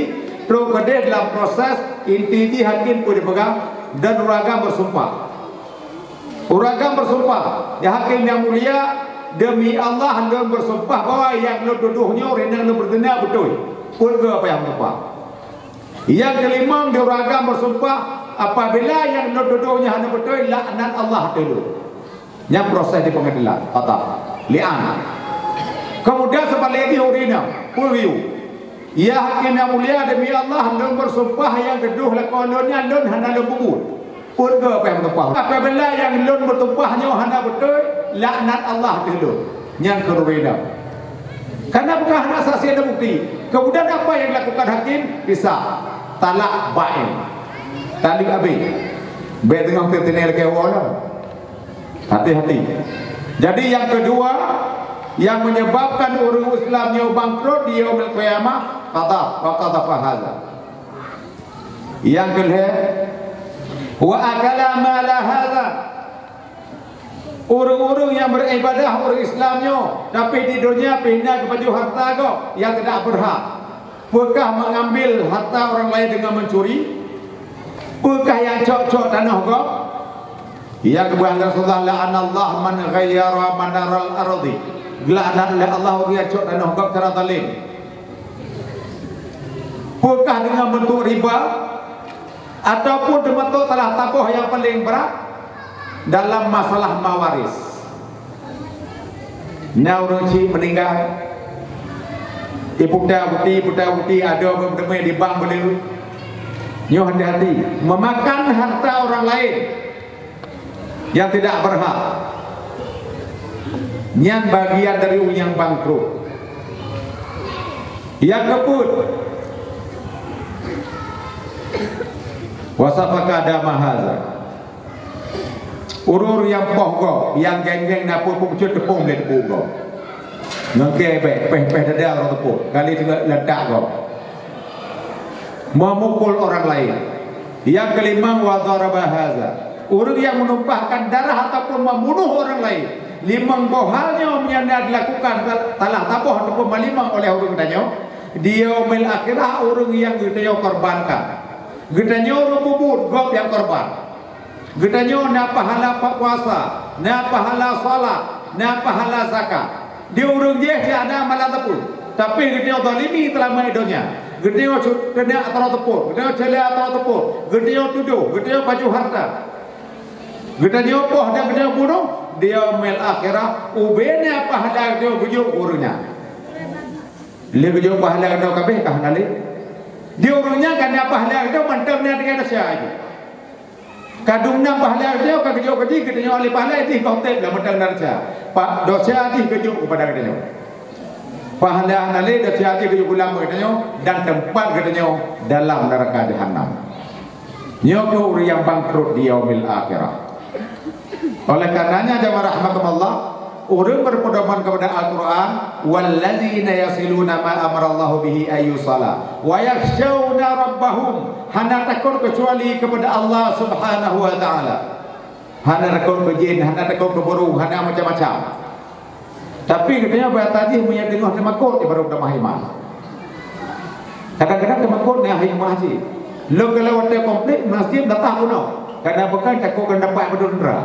trok keudeh dalam proses, inti jih hakim peue jipeugah, dan ureuëng agam beusumpah. Ureuëng agam beusumpah, "Ya hakim nyang mulia, demi Allah lôn beusumpah bahwa nyang lôn tudoh nyoe ureuëng inong lôn beuzina beutôi." Peue geuh apa nyang beusumpah? Nyang keulimong di ureuëng agam beusumpah, "Apabila nyang lôn tudoh nyan hana beutôi, laknat Allah ateueh lôn." Nyan proses di peungadilan, qadhaf, li'an. Kemudian seubalek jih ureuëng inong, peue geuyue? Ya Hakim nyang mulia, demi Allah, lôn meusumpah nyang keudroe lakoe lôn nyan lôn hana lôn peubuet. Peuet goe pih meutumpah. Apabila nyang lôn meutumpah nyoe hana beutôi, laknat Allah ateueh lôn. Nyan keuh rubena. Karena bukan hana saksi dan bukti. Kemudian apa yang dilakukan hakim? Bisa. Talak bain. Talak abéh. Bék teungoh teuteunai lakée woe lom. Hati-hati. Jadi yang kedua, yang menyebabkan ureuëng Islam nyoe bangkrut di yaumil qiyamah, qadhaf, wa qadhafa hadza. Yang kelhée, wa akala mala hadza. Ureuëng-ureuëng yang beribadah ureuëng Islam nyoe, tapi di dunia pih na geupajoh harta gob yang tidak berhak. Peukah mengambil harta orang lain dengan mencuri? Peukah yang cok-cok tanoh gob? Ya keubah Rasulullah, la'anallah man ghayyara manaral ardi. Geulaknat lé Allah ureuëng nyang cok tanoh gob cara zalim. Peukah dengan bentuk riba ataupun teumasuk salah saboh yang paling berat dalam masalah mawaris. Na ureuëng chik meuninggai, iputa buti, iputa buti, adoe beumeudeume di bank beuleue. Nyoe hati-hati, memakan harta orang lain yang tidak berhak. Nyan bagian dari ureuëng nyang bangkrut. Nyang keupeuet, wasafaka dama haza. Ureuëng nyang poh gob, nyang geng-geng na peue-peue bacut teupông lé teupeu gob. Ngon kée bék, péh-péh dada ureuëng teupông, kali teungoh letak gob. Memukul orang lain. Yang kelima, wa daraba haza. Ureuëng yang menumpahkan darah ataupun membunuh orang lain. Limong boh hal nyoe meunyo na dilakukan salah saboh ataupun malimong oleh ureuëng tanyoe, di yaumil akhirah ureuëng yang geutanyoe korbankan. Geutanyoe ureuëng peubuet, gob nyang korban. Geutanyoe na pahala puasa, na pahala salat, na pahala zakat. Di ureuëng jéh cit hana amalan teupeu, tapi geutanyoe zalimi seulama di donya. Geutanyoe su-, keuneuk atra teupeu, geutanyoe ceulée atra teupeu, geutanyoe tudoh, geutanyoe pajoh harta. Geutanyoe poh dan geutanyoe bunoh, di yaumil akhirah ubena pahala geutanyoe geujok keu ureuëng nyan. Lé geujok pahala geutanyoe ka abéh ka hana lé. Di ureuëng nyan ka na pahala geutanyoe mantong na tinggai desya jih. Kadum na pahala geutanyoe ka geujok keu jih, geutanyoe lé pahala jih ka teb lam mantong desya. Pa-, desya jih geujok keupada geutanyoe. Pahala hana lé, desya jih geujok u lam geutanyoe dan teumpat geutanyoe dalam neuraka jahanam. Nyoe keuh ureuëng nyang bangkrut di yaumil akhirah. Oleh karenanya jamaah rahimakumullah, ureuëng berpedoman kepada Al-Quran, walladzina yasiluna ma amarallahu bihi ayyusala wa yakhsyauna rabbahum, hana takot kecuali kepada Allah Subhanahu wa taala. Hana takot keu jin, hana takot keu burung, hana macam-macam. Tapi geutanyoe bak ata jih meunyo teungoh teumakot, baru tamah iman. Kadang-kadang teumakot nyan hikmah jih. Lôn kalon watée konflik masjid datang bunoe, karena bukan takot keu dapat beudôh neura.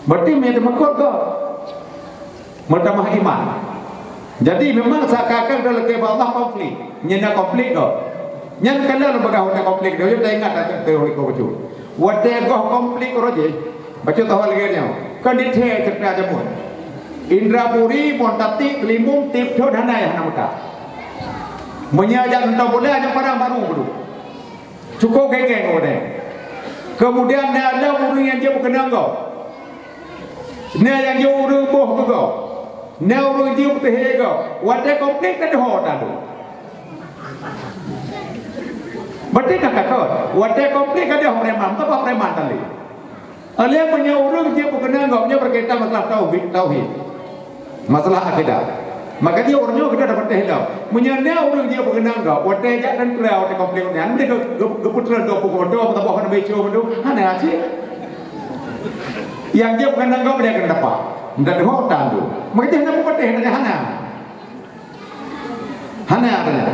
Berarti meunyo teumakot gob meutamah iman. Jadi memang seakan-akan lakée bak Allah konflik. Nyan na konflik gob. Nyan kana lôn peugah watée konflik, nyoe taingat ata teuh likoe bacut. Watée goh konflik uroe jih, bacut tahu lagée nyoe. Kon dithée ceurita jameun. Indra puri, mon tatik, teulimong, tieb thon hana nyang hana meuta. Meunyo jak nonton bola, nyan padang baru beudôh. Cukôp geng-geng watée. Keumudian na lom ureuëng nyang jeuet peukeunong gob. Na nyang jeuet ureuëng boh keu gob. Na ureuëng jeuet peuteuhé gob. Watée konflik ka deuh tanyoe. Berarti ka takot. Watée konflik ka deuh preman, meusaboh preman tadi. Oleh meunyoe ureuëng jeuet peukeunong gob nyoe berkaitan masalah tauhid, tauhid. Masalah akidah. Maka jih ureuëng nyoe kita dapat teh lom. Meunyoe na ureuëng jeuet peukeunong gob, watée jak teuntera, watée konflik nyan, dia ge-, ge-, geupeutrön dua puluh dua meusaboh hana beco mandum, hana aci. Nyang jeuet peukeunong gob dia kena dapat. Ndak deuh tanyoe. Maka jih hana peupatéh, hana, hana. Hana artinya.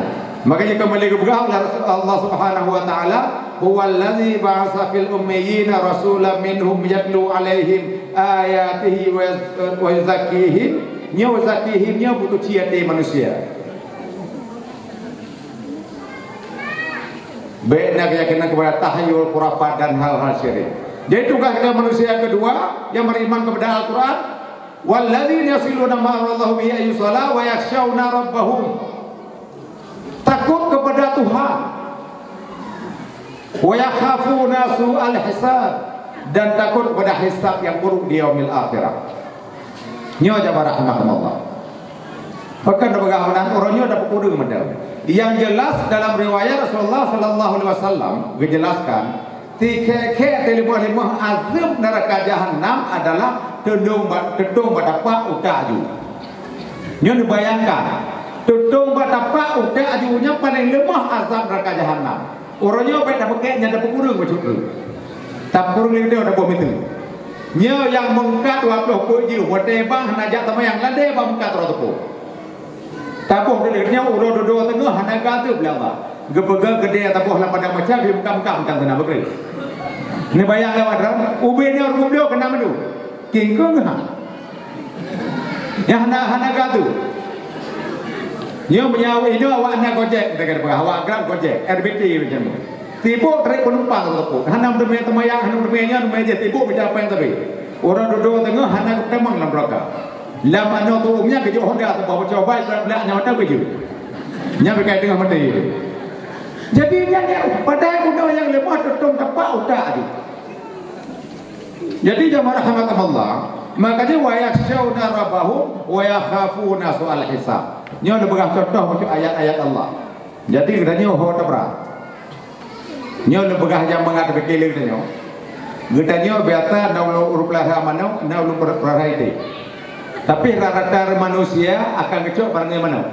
Makanya kembali ke peugah oleh Rasul Allah Subhanahu wa taala, "Huwallazi ba'atsa fil ummiyina rasulan minhum yatlu 'alaihim ayatihi wa yuz-, wa yuzakkihim." Nyoe zakihim nyoe butuh ci até manusia. Baik na keyakinan kepada tahyul, khurafat dan hal-hal syirik. Jadi tugas kita manusia yang kedua yang beriman kepada Al-Quran, walladzina yasiluna ma amarallahu bihi ayyusala wa yakhsyauna rabbahum. Takut kepada Tuhan. Wa yakhafuna su'al hisab, dan takut kepada hisab yang buruk di yaumil akhirah. Nyoe jamaah rahimakumullah. Pakon tapeugah meunan, uroe nyoe tapeukudeueng mantong. Yang jelas dalam riwayat Rasulullah sallallahu alaihi wasallam geujelaskan, tikhée-khée teuleumoh-leumoh azeueb neuraka jahanam adalah teudong ba-, teutong bak tapak utak aju. Nyoe neubayangkan, teutong bak tapak utak aju nyan paleng leumoh azab neuraka jahanam. Uroe nyoe bèk tapeugah nyan tapeukudeueng bacut tu. Tapeukudeueng lé geutanyoe taboh meuteue. Nyoe nyang meungkat dua ploh peuet jeuem, watèe bang hana jak teumayang, ladèe bak meungkat droe teupeu. Taboh deuh nyoe uroe dudoe teungoh hana gata beulaba. Geupeugah keudè taboh lam padang macam di meukam-kam tan teuna beugri. Neubayang lewat ram, ubé nyoe rumoh bloe keunan mandum. Kingkong ha. Nyang hana, hana gata. Nyoe meunyoe awak Indo awak na Gojek, kita kata awak Grab Gojek, R B T macam tu. Sibuk tarék penumpang tu. Hana meuteumé teumayang, hana meuteumé nyan, meuteumé jih sibuk baca apa nyang tabi. Uroe dudoe teungoh hana geutamong lam neraka. Lam anoe tu umnya geujok Honda teubah baca bai, beulak nyawa tabi jih. Nyan beukai teungoh maté. Jadi nyan, nyan padahai bunoe nyang leumoh teutong tapak utak jih. Jadi jamaah rahimakumullah, makanya wa yakhsyawna rabbahum wa yakhafuna su'al hisab. Nyoe neupeugah contoh bak ayat-ayat Allah. Jadi geutanyoe ho tabra. Nyoe neupeugah nyang mangat beuke lé geutanyoe. Geutanyoe biasa na ulôn ureueng peulahra manok, na ulôn per-, peulahra iték. Tapi rata-rata manusia akan geucok barangnya manok.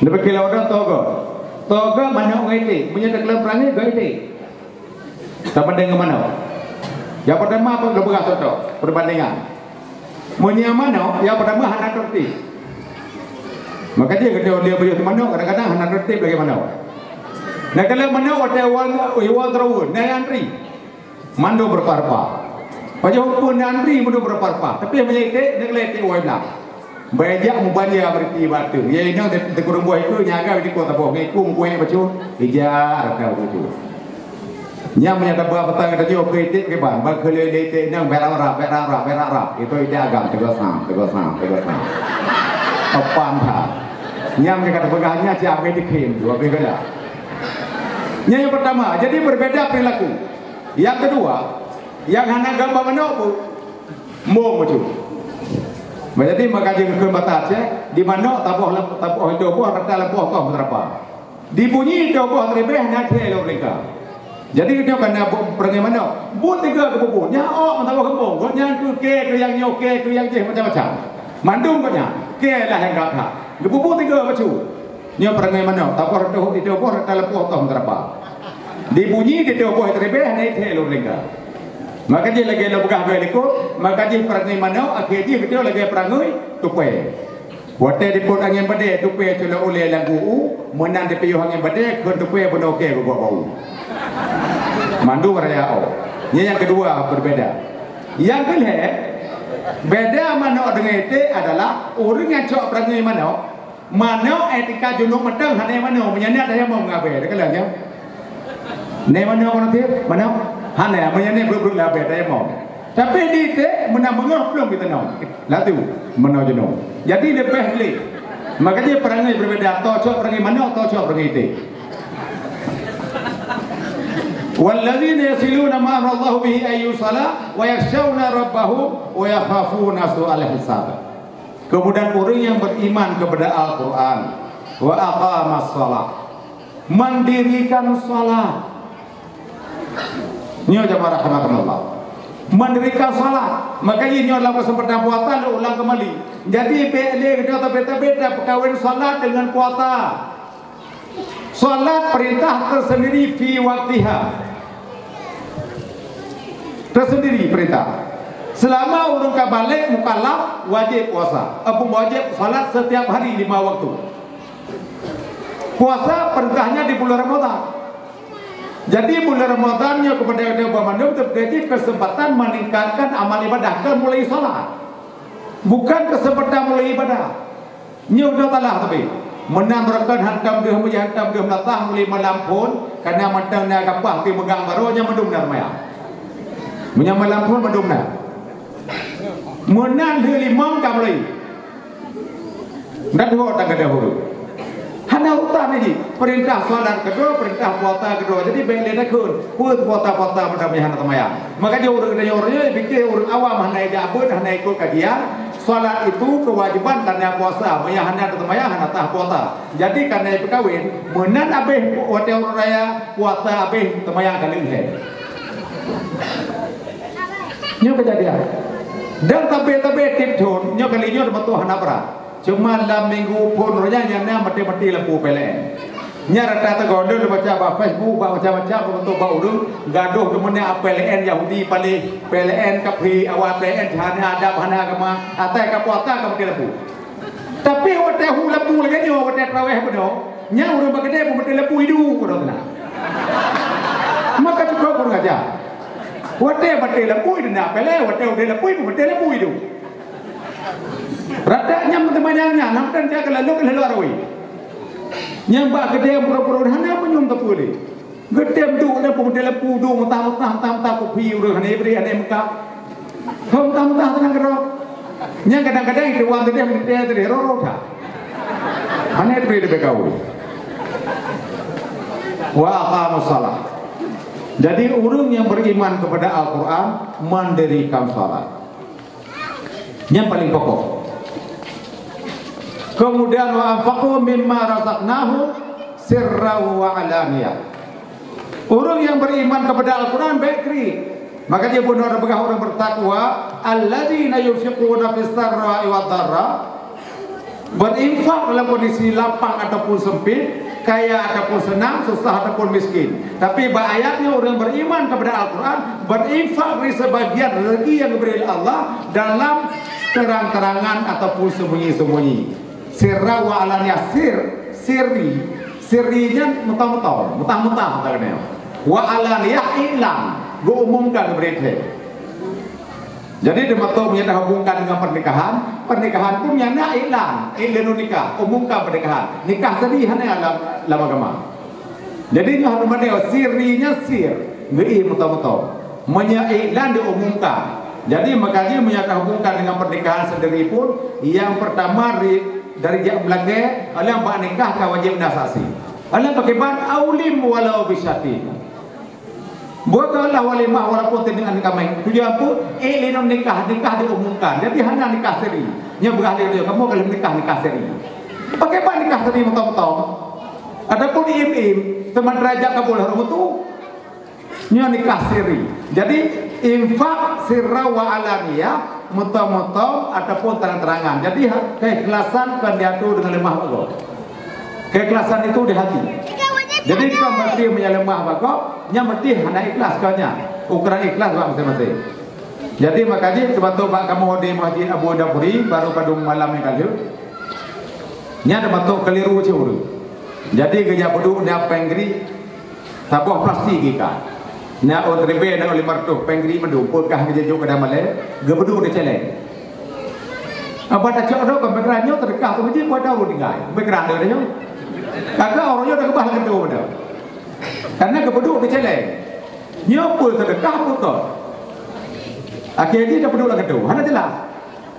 Neupeugah lé ureueng togo. Togo manok ngon iték. Meunyoe teukeulong peurangui, gok iték. Sama dengan manok. Yang pertama apa? Lôn peugah contoh perbandingan. Meunyoe manok, yang pertama hana tertib. Maka dia kata dia beuyoh manok kadang-kadang hana tertib lagi manok. Nah, kalau manok watèe iwan, iwan teureuweuen, na antri. Mandum beureupa-reupa. Pajoh pun na antri mandum beureupa-reupa. Tapi meunyoe iték, na keuleuk iték wai blang. Bèk jak mubanja berarti bak ateueng. Ya inong teukureueng boh iku nyaga di kota boh ngiku meukuék bacut. Ija rata bacut. Nyang meunyoe taba petang geutanyoe keu iték keu ban, bak keu lé iték inong bèk rap-rap, bèk rap-rap, bèk rap-rap. Itu iték agam teugosang, teugosang, teugosang. Apan that. Nyang meunyoe ka teupeugah nyan siap abéh dikhém tu, abéh gala. Nyan yang pertama, jadi berbeda perilaku. Yang kedua, yang hana gamba manok pun. Mong bacut. Bah jadi maka jeuet keu bata Aceh, di manok taboh lam, taboh itu boh rata lam boh toh meuteurapa. Di bunyi itu boh teuribeh na thé lom lingka. Jadi itu kan na bu-, peurangui manok. Buet tiga keububu, nya ok meutabah keumbong, gobnyan keu kée keu nyang nyoe kée keu nyang jih macam-macam. Mandum gobnyan, kée lah nyang gata. Keububu tiga bacut. Nyoe peurangui manok, taboh reutoh, di tuboh rata leupah toh meuteurapa. Di bunyi di tuboh teuribeh hana ithée lôn lingka. Maka jih lagée lôn peugah dua likot, maka jih peurangui manok akhé jih beutôi lagée peurangui tupée. Watée dipot angén badée tupée culok ulée lam gu'u, meunan dipiôh angén badée kheun tupée bunoe kée geubuak bau. Mandum raya oh. Nyan nyang keudua beubeda. Nyang keulhée, beda manok deungon iték adalah ureuëng nyang cok peurangui manok, manok, eh, tika junub mantong hana manok, meunyan nyan tayamom ngon abée, teukalon nyan. Nyan manok manok tiep, manok hana, meunyan nyan brok-brok lé abée tayamom. Tapi di iték meunan beungoh plueng geutanyoe. Laju meunoe junub. Jadi leubeh lé. Maka jih peurangui beubeda, tocok peurangui manok, tocok peurangui iték. Walladzina yasiluna ma amarallahu bihi ayyusala wa yakhsyawna rabbahum wa yakhafuna su'al hisab. Kemudian ureuëng nyang beriman kepada Al-Quran, wa aqamas shalah, mendirikan salat. Nyoe jamaah rahimakumullah. Mendirikan salat. Maka jih nyoe dalam kesempatan puasa lôn ulang kembali. Jadi bèk lé geutanyoe tabé-tabé tapeukawen salat dengan puasa. Salat perintah tersendiri fi waktiha. Tersendiri perintah. Selama ureuëng ka balek mukallaf wajib puasa. Apa wajib salat setiap hari lima waktu. Puasa perintahnya di bulan Ramadan. Jadi bulan Ramadan nyoe kepada geutanyoe banmandum teujadi kesempatan meningkatkan amal ibadah, kan mulai salat. Bukan kesempatan mulai ibadah. Nyoe udah talah tapi. Meunan beureukat hantom deuh, meuji hantom deuh meulatah mulai malam phon, kana mantong na gapah ti meugang baroe nyan mandum na reumayang. Meunyoe malam phon mandum na. Meunan lheueh limong ka mulai. Ndak dua tangga dahulu. Hana urutan lagi. Perintah salat keudroe, perintah puasa keudroe. Jadi, bék lé takheun. Peue puasa-puasa mudah-mudahan hana teumayang. Maka jih ureuëng tanyoe, ureuëng nyoe pike ureuëng awam hana ijak beuet, hana ikot kajian. Salat itu kewajiban tanda puasa. Meunyo hana teumayang, hana sah puasa. Jadi, kana peukawen, meunan abéh watée uroe raya, puasa abéh, teumayang ka lheueh. Nyoe keujadian. Dan tabe-tabe tiep thon, nyoe kali nyoe beutôi hana brat. Cuma lam minggu phon raya nyang na maté-maté lampu P L N. Nyan rata teungoh lôn baca bak Facebook, bak macam-macam, beutôi bak ureuëng, gadoh deungon nyan P L N Yahudi paléh, P L N kafé, awak P L N hana adab, hana agama, atai ka puasa ka maté lampu. Tapi watée hu lampu lagée nyoe, watée tarawih bunoe, nyan ureuëng bak keudè peumaté lampu idu, ureuëng na. Maka cukup ureuëng aja. Watée maté lampu idu na P L N, watée udeb lampu idu, maté lampu idu. Rata nyang meuteumanyang nyan, nam dan jaga lalu ke lalu arawi. Nyang bak keudè pura-pura hana meunyoe teupeue lé. Geutem duek na peumaté lampu duek mutah-mutah, mutah-mutah kupi ureuëng hana ibri, hana meuka. Hom mutah-mutah tenang keudroe. Nyang kadang-kadang itu wan teuh meuté teuh roro that. Hana ibri leubeh gaul. Wa aqamus shalah. Jadi ureuëng yang beriman kepada Al-Quran mendirikan salat. Nyang paling pokok. Kemudian, "Wa anfaqu mimma razaqnahum sirran wa alaniyah." Ureuëng yang beriman kepada Al-Quran baik kriet. Maka dia beuna peugah ureuëng bertakwa, "Alladzina yunfiquna fis sarra'i wad dharra." Berinfak dalam kondisi lapang ataupun sempit, kaya ataupun senang, susah ataupun miskin. Tapi bak ayat nyoe ureuëng beriman kepada Al-Quran, berinfak dari sebagian rezeki yang diberi oleh Allah dalam terang-terangan ataupun sembunyi-sembunyi. Sirra wa alaniyah, sir, sirri, sirri nyan mutah-mutah, mutah-mutah kata keunoe. Wa alaniyah, iklan, geuumumkan beureutée. Jadi, teumasok meunyoe tahubungkan dengan pernikahan, pernikahan pun nyang na iklan, iklan nikah, umumkan pernikahan. Nikah siri hana lam, lam agama. Jadi, nyoe hana meunyoe siri nyan sir, geuié meuto-meuto. Meunyoe iklan diumumkan. Jadi, makajih meunyoe tahubungkan dengan pernikahan sendiri pun, yang pertama ri-, dari jak meulakée, nyang bak nikah ka wajéb na saksi. Nyang pakriban aulim walau bisyatin. Buet keulah walimah walaupun teuneuk aneuk kameng. Tujuan peue? Eh, lé nyoe nikah, nikah diumumkan. Jadi hana nikah siri. Nyoe beurah lé nyoe, kamoe ka lheueh nikah, nikah siri. Pakriban nikah siri meuto-meuto? Ataupun im-im, teuma derajat kabul harôh meutu. Nyoe nikah siri. Jadi infak sirra wa alaniyah, meuto-meuto ataupun terang-terangan. Jadi ha-, keikhlasan kon diatur deungon lemah bagoe. Keikhlasan itu di hati. Jadi, kon berarti meunyoe lemah bagoe, nyan berarti hana ikhlas kon nyan. Ukuran ikhlas bak maséng-maséng. Jadi, makajih teumasok bak kamoe di Masjid Abu Dapuri, baru padum malam nyang ka lheueh. Nyan teumasok keliru cit ureuëng. Jadi, geujak peuduek di péng gri, saboh plastik geuikat. Na ôn ribèe, na ôn limong reutôh, péng gri mandum, peue kah geujak jok keu dam malèe, geupeuduek di cèlèng. Abah tacok droe kon, beukeurang nyoe teudeukah tu jih, buat daun tinggai. Beukeurang droe nyoe. Kakak orang nyoe dah keubah lam keutu dah. Karena geupeuduek di cèlèng. Nyoe peue seudeukah, peue kon. Akhé jih dah peuduek lam keutu. Hana jelas.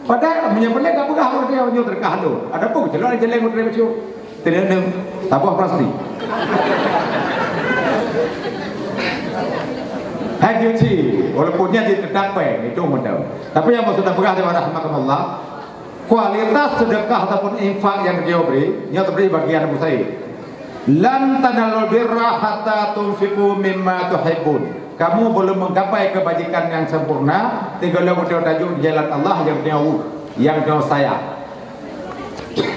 Padahai meunyoe peureulèe ka peugah ureueng nyoe teudeukah lôn. Adapun geucelok lam cèlèng ureueng bacut. Teuneuk-neuk, saboh plastik. Hai jeuet cit, walaupun nyan jih teutap pèng, itu mantap. Tapi nyang maksud tapeugah di rahmatullah, kualitas sedekah ataupun infak nyang geubri, nyoe teubri bagian Abu Said. "Lan tanalul birra hatta tunfiqu mimma tuhibbun." Kamu belum menggapai kebajikan yang sempurna, tinggai lom geutanyoe tajok di jalan Allah nyang geutanyoe, nyang geutanyoe sayang.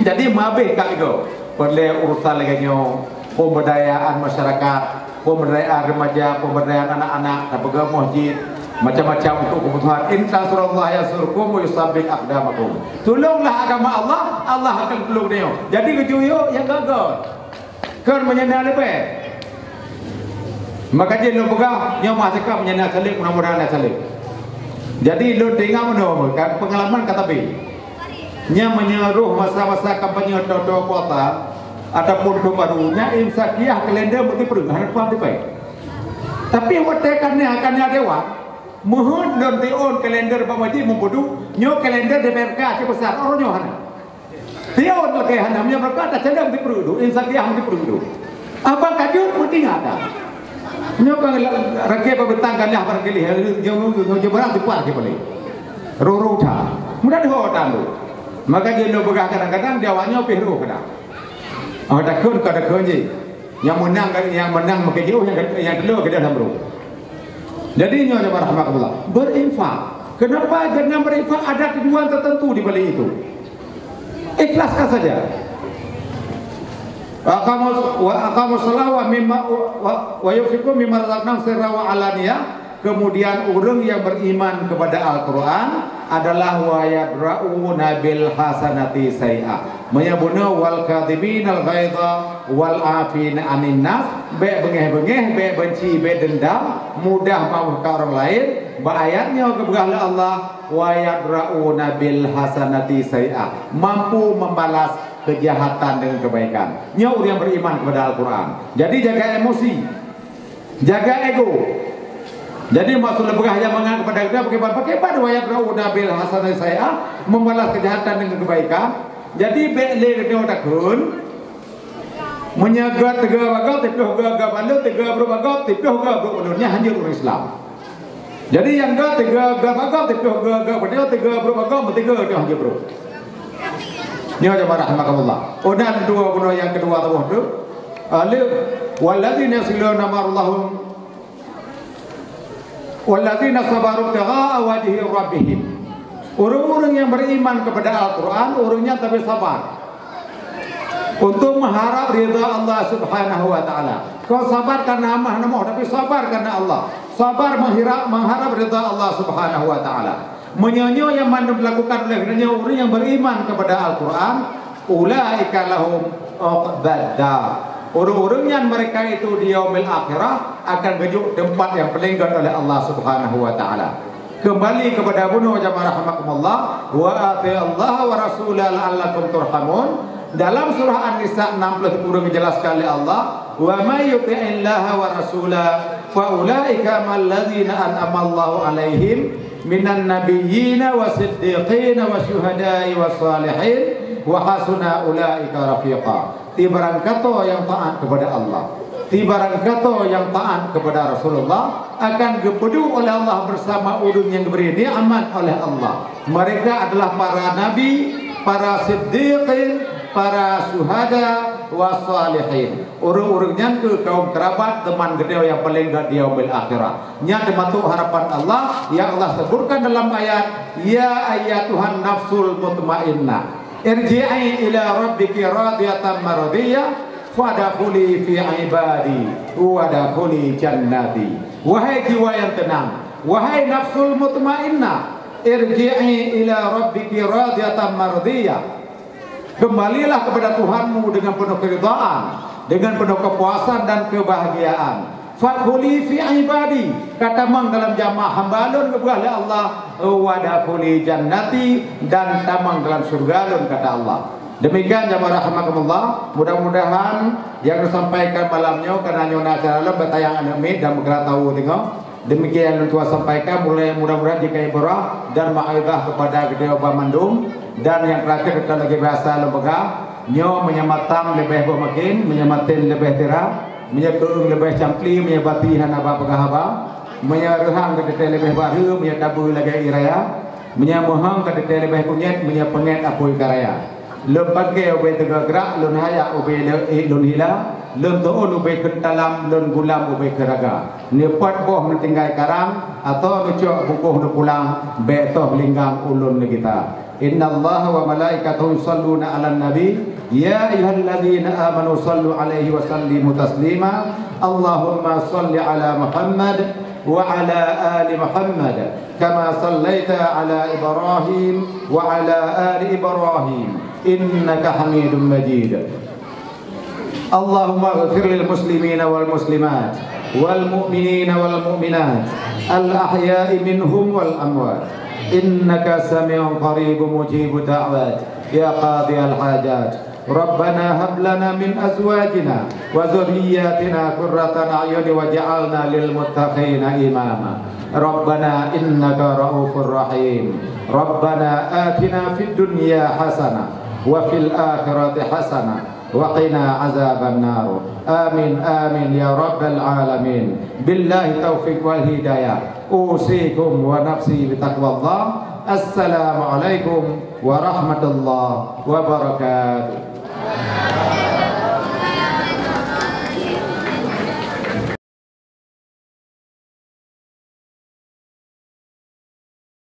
Jadi, meuhabéh ka lagèe nyoe, peureulèe urusan lagèe nyoe, pemberdayaan masyarakat, pemberdayaan remaja, pemberdayaan anak-anak, tapeugah masjid, macam-macam untuk kebutuhan. "In tansurullaha yansurkum wa yusabbit aqdamakum." Tulonglah agama Allah, Allah akan tulông geutanyoe. Jadi, geujuyuk nyang göt-göt. Kon meunyoe na leubeh. Maka jih lôn peugah, nyoe meuah cakap meunyoe na saleueb, mudah-mudahan na saleueb. Jadi, lôn teuingat meunoe, ka peungalaman ka tabé. Nyan meunyoe rôh masa-masa kampanye toe-toe kuasa ataupun thôn baru, nyan Imsakiah kalender meuti peureueng, hana teupeu tipai. Tapi watèe ka na, ka na dewan, meuheuet lôn tiôn kalender bak masjid meupeuduek, nyoe kalender di Amerika cit peusat, uroe nyoe hana. Tiap lakée hana, meunyoe beureukat tacadong tipeureudu, insan kiah tipeureudu. Abang ka jeuet peuting ada. Nyoe kan rakée peubeutang galah barangkali, nyoe, nyoe, nyoe, nyoe barang teupat ke boleh. Roh-roh that. Mudah deuh tan tu. Maka jeuet lôn peugah kadang-kadang di awak nyoe pih roh kadang. Oh, takheun ka takheun jih. Nyang meunang, nyang meunang meukeujeuh, nyang, nyang teulo keudeh lam roh. Jadi nyoe jamaah rahmatullah, berinfak. Kenapa dengan berinfak ada tujuan tertentu di balik itu? Ikhlaskan saja. Wa aqamus, wa aqamus shalah wa mimma, wa, wa yunfiqu mimma razaqnahum sirran wa alaniyah. Kemudian ureuëng yang beriman kepada Al-Quran adalah wa yadra'una bil hasanati sai'a. Meunyoe bunoe wal kadhiminal ghaidha wal afina anin nas, bék beungéh-beungéh, bék benci, bék dendam, mudah maoh keu ureuëng laén. Bak ayat nyoe geupeugah lé Allah, wa yadra'una bil hasanati sai'a, mampu membalas kejahatan dengan kebaikan. Nyoe ureuëng yang beriman kepada Al-Quran. Jadi jaga emosi, jaga ego. Jadi maksud leubeh nyang mangat kepada kita bagaimana, bagaimana wa yadra'una bil hasanati sai'a, membalas kejahatan dengan kebaikan. Jadi bék lé geutanyoe takheun, meunyoe göt teuga bak gob, tiplôh göt bak lôn, teuga brôk bak gob, tiplôh göt brôk bak lôn. Nyan hanjeuet ureuëng Islam. Jadi nyang göt teuga göt bak gob, tiplôh göt bak lôn, teuga brôk bak gob, meutiga teuh hanjeuet brôk. Nyoe jamaah rahimakumullah. Oh, dan dua bunoe nyang keudua tuboh tu. Alif, walladzina yasluna ma amarallahum, walladzina sabaru ibtigha'a wajhi rabbihim. Ureuëng-ureuëng nyang beriman kepada Al-Quran, ureuëng nyan tapi sabar untuk mengharap ridha Allah Subhanahu wa Taala. Kon sabar karena amah namoh, tapi sabar karena Allah. Sabar mengharap, mengharap ridha Allah Subhanahu wa Taala. Meunyoe nyoe nyang mandum dilakukan oleh geutanyoe ureuëng nyang beriman kepada Al-Quran, ulaika lahum uqbad dar. Ureuëng-ureuëng nyan mereka itu di yaumil akhirah akan geujok teumpat nyang paleng göt oleh Allah Subhanahu wa Taala. Kembali kepada bunoe jamaah rahimakumullah, wa ati'ullaha wa rasulahu la'allakum turhamun. Dalam surah An-Nisa enam puluh ureuëng dijelaskan oleh Allah, wa may yuti'illaha wa rasulahu fa ulaika ma'alladzina an'amallahu 'alaihim minan nabiyyina was siddiqina was syuhada'i was salihin wa hasuna ulaika rafiqa. Ti barang kato nyang taat kepada Allah, ti barang kato nyang taat kepada Rasulullah akan geupeuduek oleh Allah bersama ureuëng nyang geubri nikmat oleh Allah. Mereka adalah para nabi, para siddiqin, para syuhada, was salihin. Ureuëng-ureuëng nyan keuh kaum kerabat teman geutanyoe nyang paleng göt di yaumil akhirah. Nyan teumasok harapan Allah yang Allah sebutkan dalam ayat, "Ya ayyatuhan nafsul mutmainnah, irji'i ila rabbiki radiyatan mardiyah, fadkhuli fi ibadi, wadkhuli jannati." Wahai jiwa yang tenang, wahai nafsul mutmainnah, irji'i ila rabbiki radiyatan mardiyah. Kembalilah kepada Tuhanmu dengan penuh keridhaan, dengan penuh kepuasan dan kebahagiaan. Fadkhuli fi ibadi, ka tamong dalam jamaah hamba Lôn geupeugah lé Allah, wadkhuli jannati, dan tamong dalam syurga Lôn, kata Allah. Demikian jamaah rahimakumullah, mudah-mudahan yang disampaikan malam nyoe, karena nyoe na acara lom, beutayang aneuk miet dan meugerak tahu tengok. Demikian yang Tuhan sampaikan, mulai mudah-mudahan jika ibrah dan mau'izah kepada geutanyoe bandum. Dan yang terakhir, kita lagi biasa lembaga nyoe, meunyoe matang leubeh boh makin, meunyoe maten leubeh tira, meunyoe keueung leubeh campli, meunyoe bati hana ba peugah haba, meunyoe reuhang ka teuntée leubeh bareu, meunyoe tabeue lagée ié raya, meunyoe meuhong ka teuntée leubeh kunyét, meunyoe peungét apui ka raya. Lôn paké ubé teuga grak, lôn hayak ubé le-, eh, lôn hila, lôn tu'un ubé kheun talam, lôn gulam ubé kheun raga. Neupot boh neutinggai karang, atau neucok bungkôh neupulang, bék toh linggang ulôn neugita. Innallaha wa malaikatahu yusalluna 'alan nabi, ya ayyuhalladzina amanu sallu 'alaihi wa sallimu taslima. Allahumma salli 'ala Muhammad wa 'ala ali Muhammad, kama sallaita 'ala Ibrahim wa 'ala ali Ibrahim, innaka Hamidum Majid. Allahumma ighfir lil muslimina wal muslimat, wal mu'minina wal mu'minat, al ahya'i minhum wal amwat. Innaka sami'un qaribun mujibud da'wat, ya qadiyal hajat. Rabbana hab lana min azwajina wa dzurriyyatina qurrata a'yun waj'alna lil muttaqina imama. Rabbana innaka ra'ufur rahim. Rabbana atina fid dunya hasanah wa fil akhirati hasanah wa qina azaban nar. Amin, amin ya rabbal alamin. Billahi taufiq wal hidayah. Usikum wa nafsi bitaqwallah. Assalamualaikum warahmatullahi wabarakatuh.